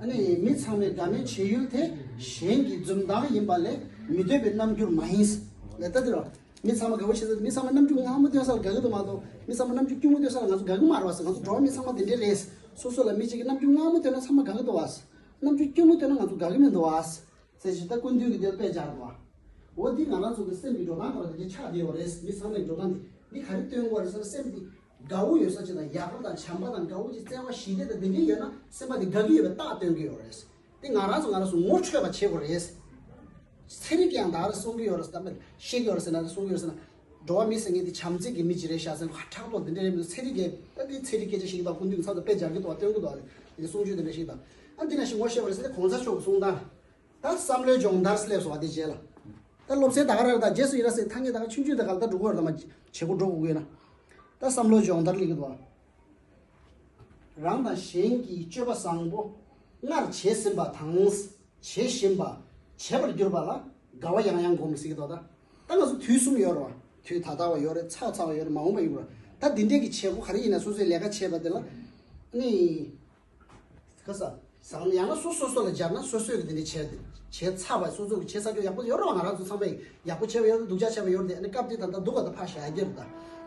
ཨ་ནི་མི་ཚང་མས་དགའ་མོས་བྱེད་ཡུལ་དེ་གཞན་གྱི་འཛུམ་མདངས་ཡིན་པ་ལས་མི་འདོད་པའི་རྣམ་འགྱུར་མ་ཡིན་ལ་ལྟ་དེ་ར། མི་ཚང་མ་དགའ་པོ་བྱེད་ས། མི་ཚང་མ་རྣམ་འགྱུར་ངང་མོ་སྟོན་ས་ལ་དགའ་གི་འདུག་མ་གཏོགས། མི་ཚང་མ་རྣམ་འགྱུར་སྐྱུར་མོ་སྟོན་ས་ལ་ང་ཚོ་དགའ་གི་མ་རེད་བ་ཟེར། ང་ཚོ་འགྲོ་བ་མི་ཚང་མ་དེ་འདྲས་རེད། སོ་སོ་ལ་མི་གཅིག་གིས་རྣམ་འགྱུར་ངང་མོ་སྟོན་ན་ཚང་མ་དགའ་གི་འདུག་བ། རྣམ་འགྱུར་སྐྱུར་མོ་སྟོན་ན་ང་ཚོ་དགའ་གི་མི་འདུག་བ་ཟེར་ཞིག་ད་སྐུ་མདུན་གྱིས་དེར་དཔེ་སྦྱར་འདུག་བ། འོ་འདི་ང་རང་ཚོ་གི་སེམས་ཀྱི་འགྲོ་སྟངས་དང་དེ་ཆགས་བསྡད་ཡོད་རེད། མི་ཚང་མའི་འགྲོ་སྟངས་འདི་འདི་ག་རེ་སྟོན་དགོས་རེད་ཟེར་ན། སེམས་འདི་དགའ་བོ་ཡོད་ས་ཅིག་དང་ཡག་པོ་དང་བྱམས་པ་དང་དགའ་བོ་ཅིག་བརྩེ་བ་ཞི་བདེ་དང་དེ་འདྲས་ཡོད་ན་སེམས་པ་འདི་དགའ་གི་ཡོད་པའི་རྟགས་སྟོན་གི་ཡོད་རེད། དེ་ང་རང་ཚོ་ང་རང་ཚོ་ངོ་འཕྲོད་པ་བྱེད་དགོས་རེད། ཚན་རིག་གིས་ཡང་ད་ག་རེ་གསུང་གི་ཡོད་རེད་ཟེར་ན། ཤེས་ཀྱི་ཡོད་རེད་ཟེར་ན། གསུང་གི་ཡོད་ཟེར་ན། འགྲོ་བ་མི་ཟེར་མཁན་དེ་བྱམས་བརྩེ་གི་མི་ཅིག་རེད་ཤག་ཟེར་ན། ཕྲག་དོག་འདི་འདྲ་རེད་མི་འདུག་ཚན་རིག་གིས་ད་དེ་ཚན་རིག་སྐད་ཆ་ཞིག་དང་སྐུ་མདུན་གྱི་ཚབ་ཏུ་དཔེ་སྦྱར་གི་འདུག་བ། སྟོན་གི་འདུག་བ། དེ་གསུང་ཆོས་དེ་འདྲ་ཞིག་དང་། ཨ་འདི་ན་ཞིག་ངོ་ཤེས་པ་རེད་ཟེར་ཏེ་གོང་ས་མཆོག་གི་གསུང་སྟངས། ད་བསམ་བློའི་སྦྱོང་བརྡར་སླེབས་སོང་བ། དེ་རྗེས་ལ་ད་སློབ་ཚན་ད་ག་རང་རེད། ད་རྗེས་སུ་ཡི་རང་ཟེར་ཐ་སྙད་ད་ག་ཆུང་ཆུང་ད་ག་ལ་ད་འགྲོ་གི་ཡོད་རེད། ད་མ་བྱེད་སྒོ་འགྲོ་དགོས་ཀྱི་ཡོད་ན། ད་བསམ་བློའི་སྦྱོང་བརྡར་སླེབས་ཀྱི་འདུག་བ། རང་དང་གཞན་གྱི་སྤྱོད་པ་བཟང་པོ་སྔར་བྱས་ཟིན་པ་དང་། བྱེད་བཞིན་པ། བྱེད་པར་གྱུར་པ་ལ་དགའ་བ་ཡང་ཡང་སྒོམ་ཟེར་གྱི་འདུག་ད་ད་ང་ཚོ་དུས་གསུམ་ཡོད་རེད་བ། དུས་ད་ལྟ་བ་ཡོད་རེད། ཚ་ཚ་བ་ཡོད་རེད། མ་འོངས་པ་ཡོད་རེད། ད་འདི་འདྲས་ཀྱི་བྱེད་སྒོ་ག་རེ་ཡིན་ན་སོ་སོའི་ལས་ཀ་བྱེད་པ་དེ་ལ་ནི། ག་ས། ཟང་ཡང་ན་སོ་སོ་སོ་ལ་སྦྱར་ན་སོ་སོས་ཀྱི་དེ་འདྲས་བྱས་ཏེ་བྱས་ཚར་བ། སོ་སོ་གི་བྱས་ཚར་རྒྱུ་ཡག་པོ་ཡོད་རེད་བ། ང་རང་ཚོ་ཚང་མས་ཡག་པོ་བྱས་པ་ཡོད་རེད། སྡུག་ཅག་བྱས་པ་ཡོད་རེད། དེ་ཨ་ནི་སྐབས་དེ་ད་ལྟ་སྡུག་ག་ད་ཕར་བཞག་རྒྱུ་རེད། ད་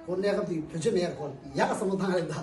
ཁོ་གནས་སྐབས་དེ་བེད་སྤྱོད་མེད་རེད། ཁོ་ཡག་ག་བསམ་བློ་བཏང་རེད། ད་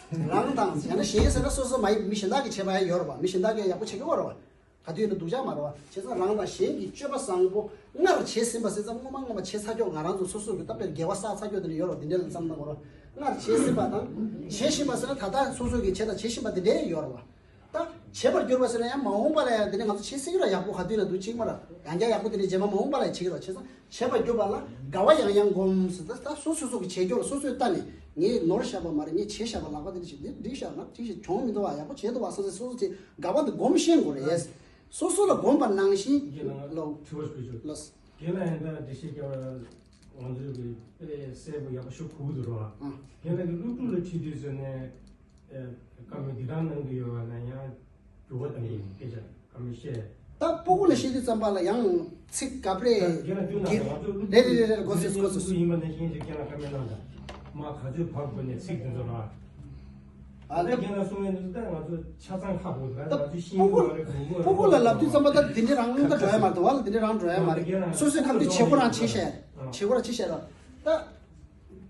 རང་དང་ཡང་ན་གཞན་ཟེར་ན་སོ་སོ་མ་ཡིན་མི་གཞན་དག་གིས་བྱས་པ་ཡང་ཡོད་རེད་བ། མི་གཞན་དག་གིས་ཡག་པོ་བྱེད་ཀྱི་ཡོད་རེད་བ། ག་དུས་ཡིན་ན་སྡུག་ཅག་མ་རེད་བ། བྱས་ཙང་རང་དང་གཞན་གྱི་སྤྱོད་པ་བཟང་པོ་སྔར་བྱས་ཟིན་པ་ཟེར་ཙམ་སྔོན་མ་སྔོན་མ་བྱས་ཚར་ཀྱོག་ང་རང་ཚོ་སོ་སོ་གི་ད་དཔེར་དགེ་བ་བསགས་ཚར་ཀྱོག་དེ་འདྲ་ཡོད་རེད་བ། དེ་འདྲ་ལ་བསམ་བློ་བཏང་དགོས་རེད་བ། སྔར་བྱས་ཟིན་པ་དང་བྱེད་བཞིན་པ་ཟེར་ན་ད་ལྟ་སོ་སོ་གི་བྱས་དང་བྱེད་བཞིན་པ་དེ་འདྲ་ཡོད་རེད་བ། ད་བྱེད་པར་གྱུར་པ་ཟེར་ན་ཡང་མ་འོངས་པ་ལ་ཡང་དེ་ནས་ང་ཚོ་བྱེད་སྲིད་ཀྱི་རེད། ཡག་པོ་ག་དུས་ན་འདུག་གཅིག་མ་རེད། ཡང་བསྐྱར་ཡག་པོ་དེ་འདྲ་རྗེས་མ་མ་འོངས་པ་ལ་ཡང་བྱེད་ཀྱི་རེད་བ། བྱས་ཙང་བྱེད་པར་གྱུར་པ་ལ་དགའ་བ་ཡང་ཡང་སྒོམ་ཟེར། ད་ད་སོ་སོ་སོ་གི་བྱེད་ཀྱོག་ལ་སོ་སོས་ལྟ་ནས་ངས་ནོར་བཞག་པ་མ་རེད། ངས་བྱས་བཞག་པ་ལག་པ་དེ་འདྲ་ཞིག་འདི་འགྲིག་བཞག་ན་འགྲིག་ཞིག་གྱོང་མི་འདུག་བ། ཡག་པོ་བྱས་འདུག་བ་ཟེར་ཟེར་སོ་སོ་དེ་དགའ་བ་དེ་སྒོམ་ཤེས་དགོས་རེད། སོ་སོ་ལ་སྒོམ་པ་ནང་བཞིན། རྒན་ལགས་ལོ། དྲི་བ་ཞུ་ཞུ། ལོ། རྒན་ལགས་ཡང་ད་འགྲེལ་བཤད་རྒྱག་པ་ང་ཚོས་ཀྱི་དཔེ་གསལ་པོ་ཡག་པོ་ཞུ་དགོས་ཀྱི་འདུག་ར། ཨ། རྒན་ལགས་ཀྱི་སློབ་ཕྲུག་ལ་ཁྲིད་དུས་ཟེར་ནས་བཀའ་མོལ་འདི་དག་གནང་གི་ཡོད་པ་ན་ཡང་འགྱུར་བ་གཏང་གི་ཡིན་སྐད་ཆ་བཀའ་མོལ་བཤད། ད་སྤུ་གུ་ལ་བཤད་དུས་ཙམ་པ་ལ་ཡང་ཚིག་ག་པར་རེད། རྒན་ལགས་སྐྱོན་དང་ང་ཚོ་སློབ་རེད་རེད་རེད་རེད། གོ་སོང་གོ་སོང་། སློབ་ཕྲུག་ཡིན་པ་ནང་བཞིན་ཅིག་རྒན་ལགས་བཀའ་མོལ་གནང་དང་། མ་ག་ཚོད་བབ་དགོས་ནས་ཚིག་འདི་ཚོ་ར། ཨ་ད་རྒན་ལགས་གསུང་མཁན་འདི་ཚོ་ད་ང་ཚོ་ཆ་ཚང་ཧ་གོ་འདུག་ད་ང་ཚོ་ཤེས་ཀྱི་མ་རེད། གོ་གི་མ་རེད། སྤུ་གུ་ལ་ལབ་དུས་ཙམ་པ་ད་འདི་འདྲའི་རང་ད་འགྲོ་ཡ་མ་རེད། དུ་བ་ལ་འདི་འདྲའི་རང་འགྲོ་ཡ་མ་རེད། སོ་སོའི་ཁ་ཐུག་བྱེད་སྒོ་རང་བྱེད་ཤེས། བྱེད་སྒོ་རང་བྱེད་ཤེས་ར། ད་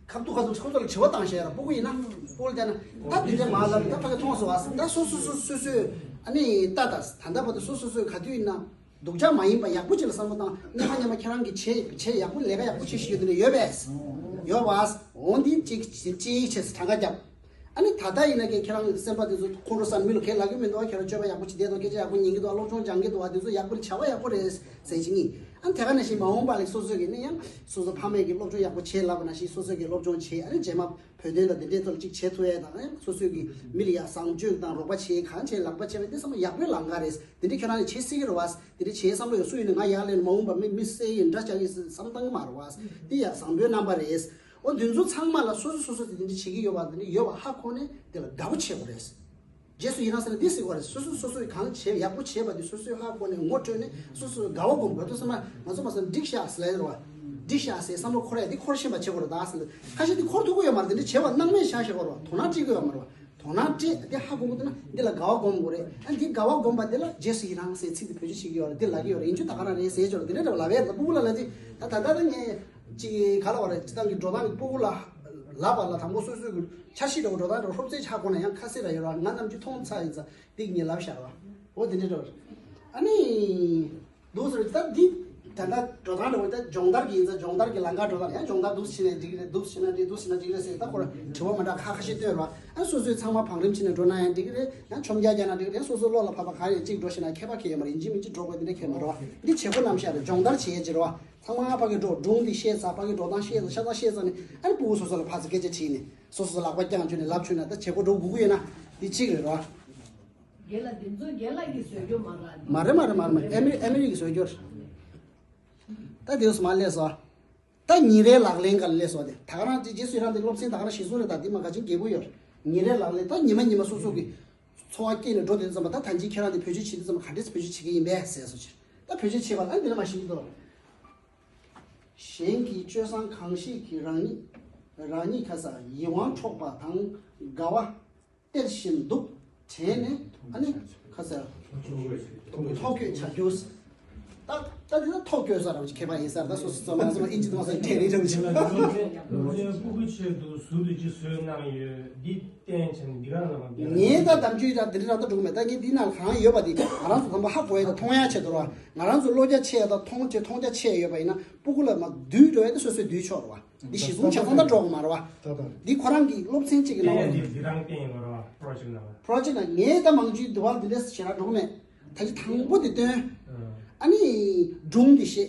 ཁ་ཐུག་ཁ་ཐུག་ཁོ་ཚོ་ལ་དྲི་བ་བཏང་ཤེས་ར། སྤུ་གུ་ཡིན་ན་སྤུ་གུ་ལ་བལྟས་ན་ད་འདི་འདྲའི་མ་ལབ། ད་ཕ་གི་མཐོང་སོང་བ། ད་སོ་སོ་སོ་སོ་སོས་ཨ་ནི་ད་ད་ད་ལྟ་བར་དུ་སོ་སོ་སོས་ག་དུས་ཡིན་ན། སྡུག་ཅག་མ་ཡིན་པ་ཡག་པོ་ཅིག་ལ་བསམ་བློ་བཏང་། སྔོན་མ་སྔོན་མ་ཁྱེད་རང་གིས་བྱས་བྱས་ཡག་པོ་ལས་ཀ་ཡག་པོ་བྱས་ཤིག་ཡོད་དེ་འདྲ་ཡོད་པས། ཡོད་པས། འོ་འདི་གཅིག་གཅིག་བྱས་གྲངས་ཀ་བརྒྱབ། ཨ་ནི་ད་ལྟ་ཡིན་ན་ཀྱེ་ཁྱེད་རང་སེམས་པ་དེ་ཚོ་ཁོང་ཁྲོ་ཟ་མི་ལ་ཁས་ལབ་ཀྱི་མི་འདུག་སྐྱོན་བརྗོད་པ་ཡག་པོ་བྱེད་བསྡད་འདུག་སྐད་ཆ་ཡག་པོ་ཉན་གྱི་འདུག་སློབ་སྦྱོང་སྦྱང་གི་འདུག་དེ་ཚོ་ཡག་པོ་བྱ་བ་ཡག་པོ་རེད་ཟེར་གྱི་ཡིན། ཨ་ནི་དེ་ག་ནང་བཞིན་མ་འོངས་པ་ལ་སོ་སོ་གིས་ནི་ཡང་སོ་སོ་ཕ་མས་ཀྱི་སློབ་སྦྱོང་ཡག་པོ་བྱས་ལབ་པ་ནང་བཞིན་སོ་སོ་གིས་སློབ་སྦྱོང་བྱས། ཨ་ནི་རྗེས་མ་བོད་དོན་དང་དེ་འདྲའི་ཐོག་ལ་གཅིག་བྱེད་ཐུབ་ཡས་དང་། ཨ་ནི་སོ་སོ་གིས་མི་ལ་ཡ་བཟང་སྤྱོད་དང་རོགས་པ་བྱས་གང་བྱས་ལག་པ་བྱས་པ་འདི་ཚང་མ་ཡག་པོའི་ལམ་ཁ་རེད། དེ་འདྲ་ཁྱོད་རང་ནས་བྱེད་སྲིད་ཀྱི་རེད་བ། དེ་འདྲ་བྱེད་བསམ་བློ་ཡོད་སུ་ཡིན་ན་ང་ཡར་ལེན་མ་འོངས་པ་མི་མི་སེ་ཡིན་འདྲ་ཆགས་ཀྱི་བསམ་བཏང་གི་མ་རེད་བ། འདི་ཡ་བཟང་པོའི་རྣམ་པ་རེད། འོ་འདི་ཚོ་ཚང་མ་ལ་སོ་སོ་སོ་སོ་དེ་འདྲ་བྱེད་ཀྱི་ཡོད་པ། དེ་འདྲ་ཡོད་པ་ཧ་གོ་ནས་དེ་ལ་དགའ་པོ་བྱེད་དགོས་རེད། རྗེས་སུ་ཡི་རང་ཟེར་ན་འདི་ཟེར་དགོས་རེད། སོ་སོ་སོ་སོས་གང་བྱས་ཡག་པོ་བྱས་པ་དེ་སོ་སོས་ཧ་གོ་ནས་ངོ་སྤྲོད་ནས་སོ་སོས་དགའ་བ་སྒོམ་དགོས། དེ་ཚང་མ་ང་ཚོ་མ་སོང་འགྲིག་ཤག་ཟེར་ལབ་ཡོད་རེད་བ། འགྲིག་ཤག་ཟེར་བསམ་བློ་འཁོར་ཡ་འདི་འཁོར་ཤེས་པ་བྱེད་དགོས་རེད་ད་ཟེར། ཁ་ཤས་འདི་འཁོར་ཐུབ་ཀྱི་ཡོད་མ་རེད། དེ་འདྲ་བྱས་པ་སྣང་མེད་བཞག་བཞག་དགོས་རེད་བ། དོ་སྣང་སྤྲད་ཀྱི་ཡོད་མ་རེད་བ། དོ་སྣང་སྤྲད་དེ་ཧ་གོ་གི་འདུག་ན་འདི་ལ་དགའ་བ་སྒོམ་དགོས་རེད། ཨ་འདི་དགའ་བ་སྒོམ་པ་འདི་ལ་རྗེས་སུ་ཡི་རང་ཟེར་ཚིག་འདི་བེད་སྤྱོད་བྱེད་ཀྱི་ཡོད་རེད། འདི་ལབ་ཀྱི་ཡོད་རེད། ཡིན་རྒྱུ་ད་ག་རང་རེད་ཟེར་ཅོག་འདི་འདྲ་འདྲ་བ་ལབ་ཡས་ད་སྤུ་གུ་ལ་ལབ་ཅིག་ད་ད་ལྟ་ད་ངས་ཅིག་ག་ལ་བ་རེད། སྤྱི་བཏང་གི་འགྲོ་སྟངས་ཀྱི་སྤུ་གུ་ལ་ལབ་པ་ལ་དང་པོ་སོ་སོའི་གི་འཆར་གཞི་འདྲ་བོ་འགྲོ་སྟངས་འདྲ་བོ་ཧྲོབ་ཙེ་ཆགས་ཁོ་ན་ཡང་ཁ་སེ་ར་ཡོད་ར། ང་ནམ་རྒྱུན་མཐོང་ཚར་ཡིན་ཙང་འདི་ངས་ལབ་བཞག་ར། འོ་འདི་འདྲ་འདྲ་བ་རེད། ཨ་ནི། འདུག་ཟེར་ད་འདི་ད་ལྟ་འགྲོ་སྟངས་འདྲ་བོ་ད་སྦྱོང་བརྡར་གྱི་ཡིན་ཙང་སྦྱོང་བརྡར་གྱི་ལམ་ཁ་འགྲོ་སྟངས་ཡང་སྦྱོང་བརྡར་འདུག་སེ་བྱས་ནས་འགྲིག་གི་རེད། འདུག་སེ་བྱས་ན་འགྲིག་འདུག་སེ་བྱས་ན་འགྲིག་གི་རེད་ཟེར་ད་ཁོ་ར་དྲི་བ་མ་འདྲ་ཁ་ཁ་ཤས་བཏོན་ར། ཨ་སོ་སོའི་ཚང་མ་བང་རིམ་བྱས་ནས་འགྲོ་ན་ཡང་འགྲིག་གི་རེད། ཡང་ཆོམ་རྒྱག་རྒྱག་ན་འགྲིག་གི་རེད། སོ་སོ་བློ་ལ་བབས་པ་ག་རེ་གཅིག་འགྲོ་ཤེས་ན་ཁྱད་པར་གང་ཡང་ཡོད་མ་རེད། ཡིན་གཅིག་མིན་གཅིག་འགྲོ་དགོས་དེ་འདྲ་ཁྱད་མ་རེད་བ། འདི་བྱེད་སྒོ་རྣམ་གཞག་རེད། སྦྱོང་བརྡར་བྱེད་ཡས་ཅིག་རེད་བ། ཚང་མ་ཕ་གི་འགྲོ་སྒྲུང་འདི་བཤད་ཚར། ཕ་གི་འགྲོ་སྟངས་བཤད་ཚར། ཤ་ཚ་བཤད་ཚར་ནས་ཨ་ནི་སྤུ་གུ་སོ་སོ་ལ་ཕར་ཚུར་སྐད་ཆ་དྲིས་ནས་སོ་སོ་ལག་པ་བརྐྱངས་བྱས་ནས་ལབ་བྱུང་ན་ད་བྱེད་སྒོ་འགྲོ་དགོས་ཀྱི་ཡོད་ན་འདི་གཅིག་རེད་ར། རྒན་ལགས་འདི་ཚོ་རྒན་ལགས་ཀྱིས་བཟོས་རྒྱུ་མ་རེད། མ་རེད་མ་རེད་མ་རེད་མ་རེད། ཨ་མི་ཨ་མི་རི་ཀས་བཟོས་རྒྱུ་རེད། ད་དེ་སུ་མ་ལས་སོ། ད་ཉིན་རེའི་ལག་ལེན་ག་ལ་སླེབས་སོང་། དེ་ད་ག་རང་ཅིག་རྗེས་སུ་ཡི་རང་དེ་སློབ་ཚན་ད་ག་རང་གཞི་བཟུང་རེད། ད་དེ་མ་ག་ཅིག་རྒྱས་པོ་ཡོད་རེད། ཉིན་རེའི་ལག་ལེན་ད་ཉི་མ་ཉི་མ་སོ་སོ་གི་འཚོ་བ་སྐྱེལ་ནས་འགྲོ་དུས་ཙམ་པ་ད་ད་ཅིག་ཁྱེད་རང་དེ་བེད་སྤྱོད་བྱེད་དུས་ཙམ་པ་ག་འདྲས་བེད་སྤྱོད་བྱེད་ཀྱི་ཡིན་པས་ཟེར་སོང་ཕྱིར། ད་བེད་སྤྱོད་བྱེད་པ་ལ་ཨ་འདི་ལ་མ་ཤེས་ཀྱི་འདུག་གཞན་གྱི་སྤྱོད་བཟང་གང་ཞིག་གིས་རང་ཉིད་རང་ཉིད་ཁ་ས་ཡིད་དབང་འཕྲོག་པ་དང་དགའ་བ། སྟེར་བཞིན་འདུག་དྲན་ནས་ཨ་ནི་ཁ་ཟེར་ཐོ་འགོད་བྱ་རྒྱུ། ད་ད་དེ་ད་ཐོག་བཀོད་ས་རང་ཁྱད་པར་ཡིན་ས་རེད། ད་སོ་སོ་ཚང་མ་ཚང་མ་ཨིན་ཇི་གཏོང་ས་ཁྲལ་རེད་རང་ཅི། སློབ་ཚན་སྤུ་གུ་ཆེད་དུ་ཟུར་དུ་ཅི་བཟོས་གནང་ཡོད་འདི་བསྟན་ཆེན་འདི་ག་ལ་མ་བསྟན། ངས་ད་གཏམ་རྒྱུད་ད་འདི་རང་ད་འགྲོ་གི་མེད། ད་ངས་འདི་ནང་གང་ཡོད་པ་འདི་ང་རང་ཚོ་དང་པོ་ཧ་གོ་ཡ་ད་མཐོང་ཡ་ཆེད་དུ་ར། ང་རང་ཚོ་བློ་རྒྱ་ཆེ་ཡ་ད་མཐོང་ཆེ་མཐོང་རྒྱ་ཆེ་ཡོད་པ་ཡིན་ན་སྤུ་གུ་ལ་མ་བསྡུས་འགྲོ་ཡ་ད་སོ་སོས་བསྡུས་ཆོག་ར་བ། འདི་གཞི་བཟུང་ཆ་ཚང་ད་འགྲོ་གི་མ་ར་བ། འདི་ཁོ་རང་གི་སློབ་ཚན་གཅིག་གི་ནང་ལ་འདི་རང་བསྟན་ཡོད་ར་བ། པྲོ་ཇེག་ནང་ལ། པྲོ་ཇེག་ནང་ངས་ད་མང་རྒྱུད་འདི་བ་འདི་འདྲས་ཞེ་དྲག་འགྲོ་གི་མེད། ད་ཅི་དང་པོ་དེ་སྟོན། ཨ་ནི་སྒྲུང་འདི་བཤད།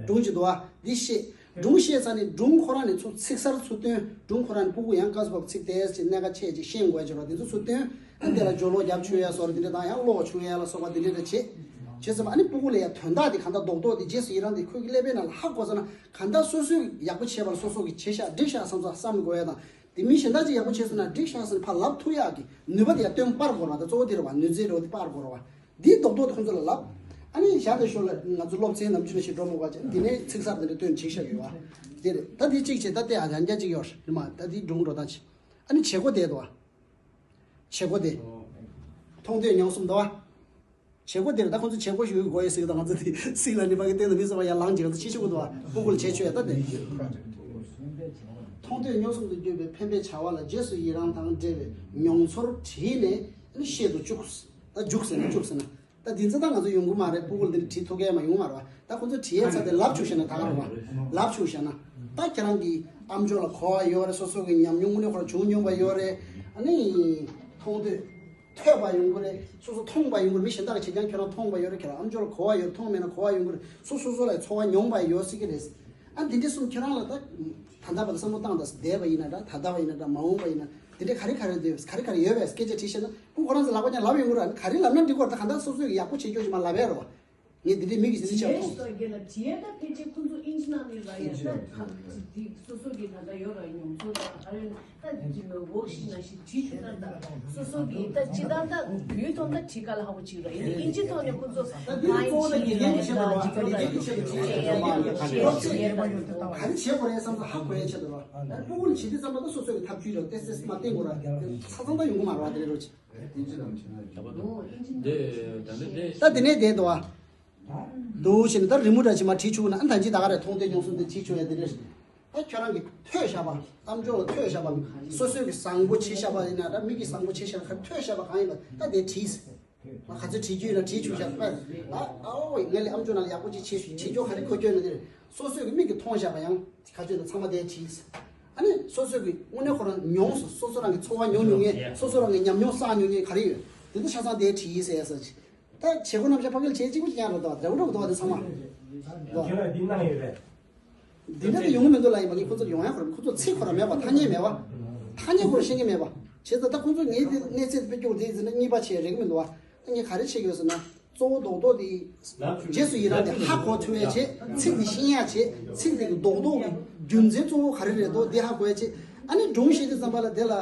སྒྲུང་ཅིག་འདུག་ཨ་འདི་བཤད། སྒྲུང་བཤད་ཚར་ནས་སྒྲུང་ཁོ་རང་ནས་ཚུར་ཚིག་གསར་ཚུར་སྟོན། སྒྲུང་ཁོ་རང་ནས་སྤུ་གུ་ཡང་སྐབས་སུ་བབ་ཚིག་དེ་ཅིག་གནད་འགག་ཆེ་ཅིག་ཤེས་དགོས་ཅིག་རོ། དེ་ཚོ་ཚུར་སྟོན། ཨ་འདི་ལ་སྦྱོར་ཀློག་རྒྱབ་ཆོག་ཡ་སོགས་རེ་དེ་འདྲ་དང་ཡང་ཀློག་ཆོག་ཡ་ལ་སོགས་པ་དེ་འདྲ་འདྲ་བྱེད། བྱེད་ཙམ་ཨ་ནི་སྤུ་གུ་ལ་ཡ་དོན་དག་དེ་གང་ལྟར་རྡོག་རྡོག་དེ་རྗེས་སུ་ཡི་རང་དེ་ཁོས་ཀྱི་ཀླད་པའི་ནང་ལ་ཧ་གོ་ཚར་ན་གང་ལྟར་སོ་སོས་ཡག་པོ་བྱས་པ་ལ་སོ་སོ་གིས་བྱས་ཤག་འགྲིག་ཤག་བསམ་ཚོ་བསམ་དགོས་ཡ་དང་། དེ་མི་གཞན་དག་ཅིག་ཡག་པོ་བྱས་སོང་ན་འགྲིག་ཤག་ཟེར་ཕར་ལབ་ཐུབ་ཡག་གི་ནུས་པ་དེ་ཡང་སྟོན་སྤར་དགོས་ར། ད་གཙོ་བོ་དེ་རེད་བ། ནུས་རྩལ་རེད་བ། དེ་སྤར་དགོས་ར་བ། འདིའི་རྡོག་རྡོག་དེ་ཁོང་ཚོ་ལ་ལབ། ཨ་ནི་ཞག་དེ་ཞོར་ལ་ང་ཚོ་སློབ་ཚན་ནམ་རྒྱུན་ཞིག་འགྲོ་མོ་བ་ཅན་འདི་ནས་ཚིག་གསར་དེ་འདྲ་སྟོན་བྱེད་ཤག་ཡོད་བ། དེ་རེད། ད་དེ་གཅིག་བྱས། ད་དེ་ཨ་ཡང་བསྐྱར་གཅིག་ཡོད་རེད་མ། ད་དེ་སྒྲུང་འགྲོ་སྟངས་བྱེད། ཨ་ནི་བྱེད་སྒོ་དེ་འདུག་བ། བྱེད་སྒོ་དེ། མཐོང་ཐོས་མྱོང་གསུམ་འདུག་བ། བྱེད་སྒོ་དེར་ད་ཁོང་ཚོ་བྱེད་སྒོ་ཞིག་ཡོད་དགོས་ཡོད་ཟེར་གི། ད་ང་ཚོ་དེ་སྲིད་ལ་ནི་ཕ་གི་སྟེང་དུ་མི་ཟེར་བ་ཡར་ལངས་བྱེད་ག་ཚོ་ཕྱི་ཕྱོགས་དུ་བ་སྤུ་གུ་ལ་བྱེད་ཆོག་ཡ་ད་དེ། མཐོང་ཐོས་མྱོང་གསུམ་དུ་གྱུར་པའི་འཕེན་པའི་བྱ་བ་ལ་རྗེས་སུ་ཡི་རང་དང་འབྲེལ་བའི་མྱོང་ཚོར་བྲིས་ནས་ནི་བཤད་དུ་བཅུག་ད་བཅུག་ཟེར་ན་བཅུག་ཟེར་ན། ད་འདི་ཚོ་ད་ང་ཚོ་ཡོང་གི་མ་རེད། སྤུ་གུ་ལ་འདི་འདྲ་བྲིས་ཐུབ་མཁན་མ་ཡོང་མ་རེད་བ། ད་ཁོང་ཚོ་བྲིས་ཡས་ཚ་དེ་ལབ་བཅུག་བྱས་ན་ད་ག་རེད་བ། ལབ་བཅུག་བྱས་ན། ད་ཁྱེད་རང་གི་ཨམ་ཅོག་ལ་གོ་བ་ཡོད་རེད། སོ་སོ་གི་ཉམས་མྱོང་དངོས་གནས་ཁོ་རང་བྱུང་མྱོང་བ་ཡོད་རེད། ཨ་ནི་མཐོང་ཐོས། ཐོས་པ་ཡོང་གི་རེད། སོ་སོ་མཐོང་པ་ཡོང་གི་རེད། མི་གཞན་དག་གིས་བྱེད་ཀྱང་ཁྱོད་རང་མཐོང་པ་ཡོད་རེད། ཁྱོད་རང་ཨམ་ཅོག་ལ་གོ་བ་ཡོད་རེད། མཐོང་མེད་ན་གོ་བ་ཡོང་གི་རེད། སོ་སོ་སོ་ལ་ཚོར་བ་མྱོང་པ་ཡོད་སྲིད་ཀྱི་རེད། ཨ་འདི་འདྲ་གསུམ་ཁྱོད་རང་ལ་ད་ད་ལྟ་བར་དུ་བསམ་བློ་བཏང་དང་། འདས་པ་ཡིན་ན་འདྲ། ད་ལྟ་བ་ཡིན་ན་འདྲ། མ་འོངས་པ་ཡིན་ན་འདི་འདྲ་ག་རེ་ག་རེ་འདོད། ག་རེ་ག་རེ་ཡོད་པས་སྐད་ཆ་དྲིས་ཤེས་ན་ཁོ་ཁོ་རང་ཚོ་ལག་པ་ཀྱང་ལབ་ཡོང་གི་རེད། ག་རེ་ལབ་ན་འགྲིག་གི་རེད། ད་གང་ལྟར་སོ་སོས་ཡག་པོ་བྱེད་རྒྱུ་ཞིག་མ་ལབ་ཡ་རེད་བ། ངས་འདི་འདྲའི་མི་གི་ཟིན་ཆ་ཐོབ། རེད་སོ་རྒྱལ་ལ་བྲིས་ཡས་ད་ཕལ་ཆེར་ཁོང་ཚོ་ཨིན་ཇི་ནང་ནས་ར་ཡ་ད་འདི་སོ་སོ་གི་ད་ལྟ་ཡོད་ར་མྱོང་ཚོར་དང་ཨ་རེ་ད་འདི་འོག་ཤིག་ན་ཞིག་བྲིས་ཐུབ་ན་ད་སོ་སོ་གི་ད་སྤྱི་བཏང་ད་བོད་ཐོག་ད་བྲིས་ག་ལ་ཧ་གོ་ཅིག་ར་ཡིན་ཨིན་ཇི་ཐོག་ནས་ཁོང་ཚོ་ད་འདི་ནི་གཙོ་བོ་ད་དགེ་རྒན་གྱི་ཆེད་དུ་ར། དགེ་རྒན་གྱི་ཆེད་དུ་བྲིས་ཆེད་དུ་ར། ག་རེ་བྱེད་དགོས་རེད་བསམ་ཚུལ་ཧ་གོ་ཡ་ཆེད་དུ་ར། ད་ཕྲུ་གུ་ལ་བྱེད་དུས་ཙམ་པ་ད་སོ་སོ་གི་ཐབས་ཇུས་ར་ཏེ་སེ་མ་བསྟན་དགོས་ར། ཆ་ཚང་ད་ཡོང་གི་མ་རེད་བ། དེ་རེད་རོ། ད་དེ་ནས་བསྡད་འདུག་ཨ། འདུག་བྱས་ནས་ད་རི་མོ་འདྲ་ཅིག་མར་བྲིས་བཅུག་ན། ཨ་ད་ཅི་ད་ག་རེ་མཐོང་ཐོས་མྱོང་གསུམ་དེ་བྲིས་བཅུག་ཡ་དེ་རེད། ད་ཁྱོད་རང་གིས་ཐོས་བཞག་པ། ཨམ་ཅོག་ལ་ཐོས་བཞག་པ། སོ་སོས་ཀྱི་བཟང་པོ་བྱས་བཞག་པ་ཡིན་ན་འདྲ། མི་གིས་བཟང་པོ་བྱས་བཞག་ན་ག་ཐོས་བཞག་པ་གང་ཡིན་པ་ད་དེ་བྲིས། ང་ག་ཚོད་བྲིས་རྒྱུ་ཡིན་ན་བྲིས་བཅུག་བཞག་པ། ཨ་ཨོ་ངས་ལས་ཨམ་ཅོག་ནང་ལ་ཡག་པོ་ཅིག་བྱས་བྲིས་རྒྱུ་ག་རེ་གོ་སྐྱོན་ན་དེ་རེད། སོ་སོས་ཀྱི་མིག་གིས་མཐོང་བཞག་པ་ཡང་ག་ཚོད་ན་ཚང་མ་དེ་བྲིས། ཨ་ནི་སོ་སོས་ཀྱི་དངོས་གནས་ཁོ་རང་མྱོང་སོང་། སོ་སོ་རང་གི་ཚོར་བ་མྱོང་མྱོང་མཁན། སོ་སོ་རང་གི་ཉམས་མྱོང་བསགས་མྱོང་མཁན་ག་རེ་ཡོད། དེ་ཚོ་ཆ་ཚང་དེ་བྲིས་ཟེར་ཡ་ཟེར་ཅིག་ད་བྱེད་སྒོ་རྣམ་གཞག་ཕ་གིར་བྱེད་གཅིག་པུ་ཅིག་ཡང་རེད་དོ། འདྲ་པོ་འདྲ་པོ་འདུག་བ། དེ་ཚང་མ་འདུག་བ། ཁྱེད་ལ་འདི་གནང་ཡོད་རེད། འདི་འདྲ་དེ་ཡོང་གི་མི་འདུག་ལ། ཡིན་པ་ངས་ཁོ་ཚོར་ཡོང་ཡ་ཁོ་རང་ཁོ་ཚོ་ཚིག་ཁོ་རང་མེད་པ། ཐ་སྙད་མེད་པ། ཐ་སྙད་ཁོ་རང་ཤེས་ཀྱི་མེད་པ། བྱས་ཙང་ད་ཁོ་ཚོ་ངའི་དེ་གནས་ཚད་དཔེ་སྐྱོ་དེ་ཟེར་ན་གཉིས་པ་བྱས་རེག་གི་མི་འདུག་བ། ད་ངས་ག་རེ་བྱེད་ཀྱི་ཡོད་ཟེར་ན། གཙོ་བོ་རྡོག་རྡོག་དེ་རྗེས་སུ་ཡི་རང་དེ་ཧ་གོ་ཐུབ་ཡ་བྱེད། ཚིག་དེ་ཤེས་ཡ་བྱེད། ཚིག་དེ་གི་རྡོག་རྡོག་གི་རྒྱུ་མཚན་གཙོ་བོ་ག་རེ་རེད་དོ་དེ་ཧ་གོ་ཡ་བྱེད། ཨ་ནི་སྒྲུང་བཤད་དུས་ཙམ་པ་ལ་དེ་ལ་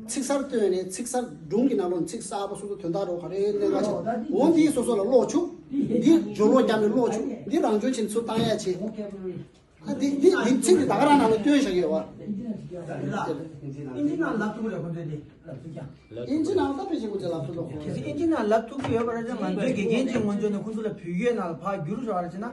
ཚིག་གསར་བཏོན་ནས། ཚིག་གསར་སྒྲུང་གི་ནང་ལོགས་ཚིག་གསར་པ་སོ་སོ་དོན་དག་རོ་ག་རེ་གནད་འགག་ཆེ་འོ་འདི་སོ་སོ་ལ་ཀློག་བཅུག་འདི་སྦྱོར་ཀློག་བརྒྱབ་ནས་ཀློག་བཅུག་འདི་རང་སྦྱོང་བྱེད་ཚུལ་བཏང་ཡ་བྱེད། ཨ་འདི་འདི་འདི་ཚིག་འདི་ད་ག་རང་ནང་ལ་བཏོན་བཞག་ཡོད་བ། ཨིན་ཇི་ནང་ལབ་ཐུབ་རེད་ཁོ་ཚོས་འདི། ཨིན་ཇི་ནང་ད་ཕལ་ཆེར་ཁོ་ཚོས་ལབ་ཐུབ་རོགས། གལ་སྲིད་ཨིན་ཇི་ནང་ལབ་ཐུབ་ཀྱི་ཡོད་པ་རེད་ན། ང་ཚོའི་དགེ་རྒན་གྱིས་ངོ་འཇོག་ནས་ཁོ་ཚོ་ལ་བོད་ཡིག་ནང་ལ་ཕར་བསྒྱུར་བཞག་པ་རེད་ཅེ་ན།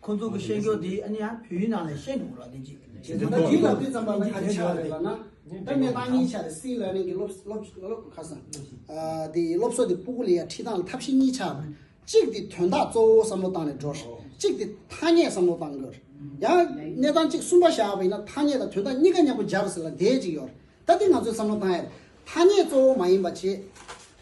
ཁོང་ཚོ་གི་ཤེས་རྒྱུ་དེ་ཨ་ནི་ཡང་བོད་ཡིག་ནང་ལ་ཤེས་འགྲོ་གི་རེད་བ། དེ་ཅིག་ད་ཡིག་ལབ་དུས་ཙམ་པ་ལ་ག་རེ་བྱས་པ་རེད་ལབ་ན། ད་གནས་སྟངས་གཉིས་ཆགས་རེད། སི་ལར་ནིང་གི་སློབ་སློབ་སློབ་ཁ་སང་། ཨ་དེ་སློབ་གསོ་དེ་སྤུ་གུ་ལ་ཡ་ཁྲིད་སྟངས་ལ་ཐབས་ཤེས་གཉིས་ཆགས་པ་རེད། གཅིག་དེ་དོན་དག་གཙོ་བོ་བསམ་བློ་བཏང་ནས་འགྲོ། གཅིག་དེ་ཐ་སྙད་བསམ་བློ་བཏང་དགོས། ཡང་གནས་སྟངས་གཅིག་གསུམ་པ་བཞག་པ་ཡིན་ན་ཐ་སྙད་དང་དོན་དག་གཉིས་ཀ་མཉམ་པོ་སྦྱར་ཟེར་ལ་དེ་གཅིག་ཡོད་རེད། ད་དེ་ང་ཚོས་བསམ་བློ་བཏང་ཡ་རེད། ཐ་སྙད་གཙོ་བོ་མ་ཡིན་པ་བྱས།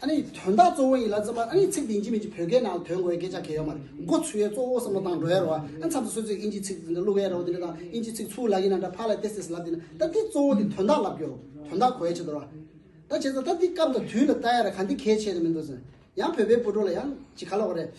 ཨ་ནི་དོན་དག་གཙོ་བོ་ཡིན་ལབ་ཙམ་པ། ཨ་ནི་ཚིག་དེ་ཡིན་གཅིག་མིན་གཅིག་བོད་སྐད་ནང་ལ་དོན་དགོས་ཡ་སྐད་ཆ་གང་ཡང་ཡོད་མ་རེད། མགོ་ཚོས་ཡ་གཙོ་བོ་བསམ་བློ་བཏང་འགྲོ་ཡ་རེད་བ། ཨ་ནི་མཚམས་མཚམས་སོ་སོས་ཨིན་ཇི་ཚིག་འདི་འདྲ་བླུག་ཡ་རེད་བ། དེ་འདྲ་དང་ཨིན་ཇི་ཚིག་ཚུར་ལབ་ཡིན་ན་འདྲ། ཕར་ལ་ཏེ་སེ་ལབ་དེ་ན། ད་དེ་གཙོ་བོ་དེ་དོན་དག་ལབ་རྒྱུ་རེད། དོན་དག་གོ་ཡ་ཆེད་དུ་རེད་བ། ད་བྱས་ཙང་ད་དེ་སྐབས་དང་དུས་ལ་ལྟ་ཡ་རེད། ག་འདི་གལ་ཆེ་རེད་མི་འདུག་ཟེར། ཡང་བོད་པའི་སྤོ་བྲོ་ལ་ཡང་ཅིག་ག་ལབ་དགོས་རེད།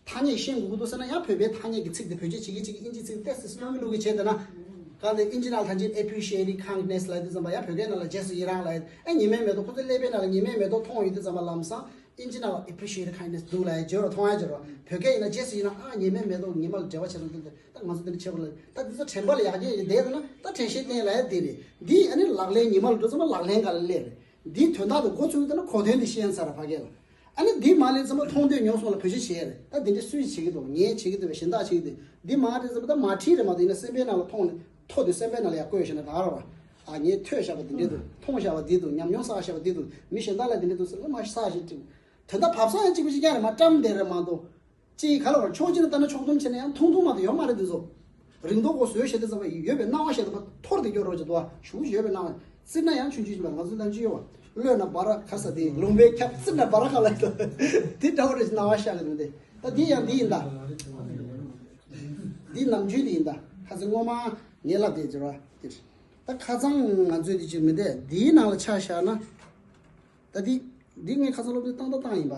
ཐ་སྙད་ཤེས་དགོས་ཀྱི་འདུག་ཟེར་ན་ཡང་བོད་པའི་ཐ་སྙད་ཀྱི་ཚིག་དེ་བེད་སྤྱོད་བྱེད་ཀྱི་བྱེད་ཀྱི་ཨིན་ཇི་ཚིག་ཏོག་ཙམ་བླུག་གི་བླུག་གི་བྱས་བསྡད་ན། གང་ལྟར་ཨིན་ཇི་ནང་ལ་ད་ཅི་appreciate kindness ལབ་དུས་ཙམ་པ་ཡང་བོད་སྐད་ནང་ལ་རྗེས་སུ་ཡི་རང་ལབ་ཡ། ཨེ་ཉི་མའི་མེ་ཏོག་ཁོ་ཚོ་ཀླད་པའི་ནང་ལ་ཉི་མའི་མེ་ཏོག་མཐོང་ཡོང་དུས་ཙམ་པ་ལམ་སང་ཨིན་ཇི་ནང་ལ་appreciate kindness འདུག་ལབ་ཡ་སྦྱོར་བ་མཐོང་ཡ་སྦྱོར་བ། བོད་སྐད་ཡིན་ན་རྗེས་སུ་ཡི་རང་། ཨ་ཉི་མའི་མེ་ཏོག་ཉི་མ་ལ་འབྲེལ་བ་བྱས་སོང་དུས་ད་ང་ཚོ་འདི་འདྲ་བྱེད་དགོས་ལབ། ད་འདི་ཚོ་དྲན་པ་ལ་ཡག་གི་ཡོད་བསྡད་ན་ད་དྲན་ཤེས་བསྟེན་ལབ་ཡ་དེ་རེད། འདི་ཨ་ནི་ལག་ལེན་ཉི་མ་ལ་འགྲོ་ཙམ་པ་ལག་ལེན་ག་ལ་སླེབས་རེད། འདིའི་དོན་དག་དེ་མགོ་ཚོས་དུས་ན་གོ་དོན་དེ་ཤེས་ཚར་ཕ་གི་ལ། ཨ་ནི་འདི་མ་ལས་ཙམ་པ་མཐོང་ཐོས་མྱོང་གསུམ་ལ་བེད་སྤྱོད་བྱེད་ཡ་རེད། ད་འདི་འདྲ་སུས་བྱེད་ཀྱི་འདུག་ངས་བྱེད་ཀྱི་འདུག་པས་གཞན་དག་བྱེད་ཀྱི་འདུག་འདི་མ་རེད་ཙམ་པ་ད་མ་བྲིས་རེད་མ་གཏོགས་ཡིན་ན་སེམས་པའི་ནང་ལ་མཐོང་ནས་ཐོ་དེ་སེམས་པའི་ནང་ལ་ཡར་བཀོད་བཞག་ན་ག་རེ་བ། ཨ་ངས་ཐོས་བཞག་པ་འདི་འདྲ་འདུག་མཐོང་བཞག་པ་འདི་འདུག་ཉམས་མྱོང་བསགས་བཞག་པ་འདི་འདུག་མི་གཞན་དག་ལ་འདི་འདྲ་འདུག་ཟེར་ན་མ་བསགས་ཤིག་ཅིག་དོན་དག་བབ་ས་ཡང་གཅིག་པ་ཅིག་ཀྱང་རེད་མ། བཀྲམ་བསྡད་རེད་མ་གཏོགས། ཅིག་ག་ལ་བར་ཕྱོགས་གཅིག་ནས་ལྟ་ན་ཕྱོགས་བསྡོམས་བྱས་ན་ཡང་ཐུང་ཐུང་མ་གཏོགས་ཡོད་མ་རེད་འདུག་བཟོ། རིང་ཐོག་གོ་བཟོས་བྱས་ཏེ་ཙམ་པ་ཡོད་པའི་སྣང་བ་ཞིག་དང་ཐོར་ཏེ་སྐྱོ་རོགས་ཀྱི་འདུག་བ། ཞུ་ཡོད་པའི་སྣང་བ་བཙིར་ན་ཡང་ཆུང་ཆུང་ཡིན་པ་ང་ཚོའི་ལྟ་ཅི་ཡོད་བ། གློད་ན་འབར་ཁ་ས་དེ་ལུང་པའི་ཁྱབ་བཙིར་ན་འབར་ཁ་ལ་དེ་འདྲ་བོ་རེད་སྣང་བ་ཤར་གི་འདུག་སྟེ། ད་འདི་ཡང་འདི་ཡིན་ད། འདི་ནམ་རྒྱུན་འདི་ཡིན་ད། ཁ་ཚེ་སྔོན་མ་ངས་ལབ་དེ་འགྱུར་བ་འདིར། ད་ཁ་སང་ང་ཚོས་འདི་ཅིག་མི་འདས་འདིའི་ནང་ལ་ཆ་བཞག་ན། ད་འདི་འདི་ངས་ཁ་སང་སློབ་དེབ་བཏང་ད་བཏང་ཡིན་པ།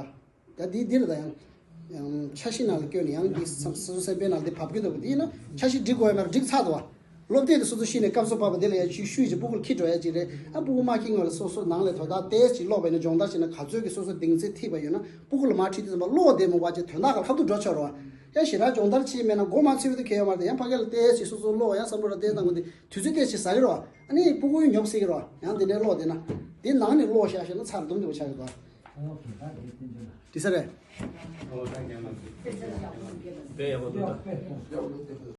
ད་འདི་འདིར་ད་ཡང་། ཡང་འཆར་གཞི་ནང་ལ་བསྐྱོན་ནས་ཡང་འདི་སོ་སོ་སེམས་པའི་ནང་འདི་བབས་ཀྱི་འདུག་འདི་ཡིན་ན་འཆར་གཞི་སྒྲིག་དགོས་ཡ་མེད་པར་སྒྲིག་ཚར་འདུག་བ། སློབ་དེབ་དེ་སོ་སོ་ཤེས་ནས་སྐབས་སུ་བབས་པ་འདི་ལ་ཡང་ཤུལ་ཤུལ་གྱི་སྤུ་གུར་འཁྱེར་འགྲོ་ཡ་ཅིག་རེད། ཨ་སྤུ་གུ་མ་འཁྱེར་སྔོན་ལ་སོ་སོ་ནང་ལས་དོ་བདག་ཏོག་ཙམ་ཅིག་ཀློག་པ་ཡིན་ན་སྦྱོང་བརྡར་བྱས་ན་ག་ཚོད་ཀྱི་སོ་སོ་གདེང་ཚད་ཐིག་པ་ཡོད་ན་སྤུ་གུ་ལ་མ་ཁྲིད་དུས་ཙམ་པ་ཀློག་བདེ་མོ་བ་ཅིག་དོན་དག་ག་ཁ་ཐུག་འགྲོ་ཆོག་རེད་བ། ཡང་ཞེ་དྲག་སྦྱོང་བརྡར་བྱས་མེད་ན་མགོ་མ་ཚོས་པ་དེ་གལ་ཡོད་མ་རེད། ཡང་ཕ་གི་ལ་ཏོག་ཙམ་ཅིག་སོ་སོ་ཀློག་ཡང་བསམ་བློ་ར་ཏོག་ཙམ་བཏང་དགོས་དུས་དུས་ཚོད་ཏོག་ཙམ་ཅིག་ཟ་གི་རེད་བ། ཨ་ནི་སྤུ་གུ་ཡང་ཉོབ་སྲིད་ཀྱི་རེད་བ། ཡང་དེ་འདྲའི་ཀློག་བསྡད་ན། དེ་ནང་ནས་ཀློག་བཞག་བཞག་ན་ཚར་འདུམ་འདུ་བ་ཆགས་ཀྱི་འདུག་འགྲིག་ས་རེད། དཔེ་ཡག་པོ་འདུག་ད།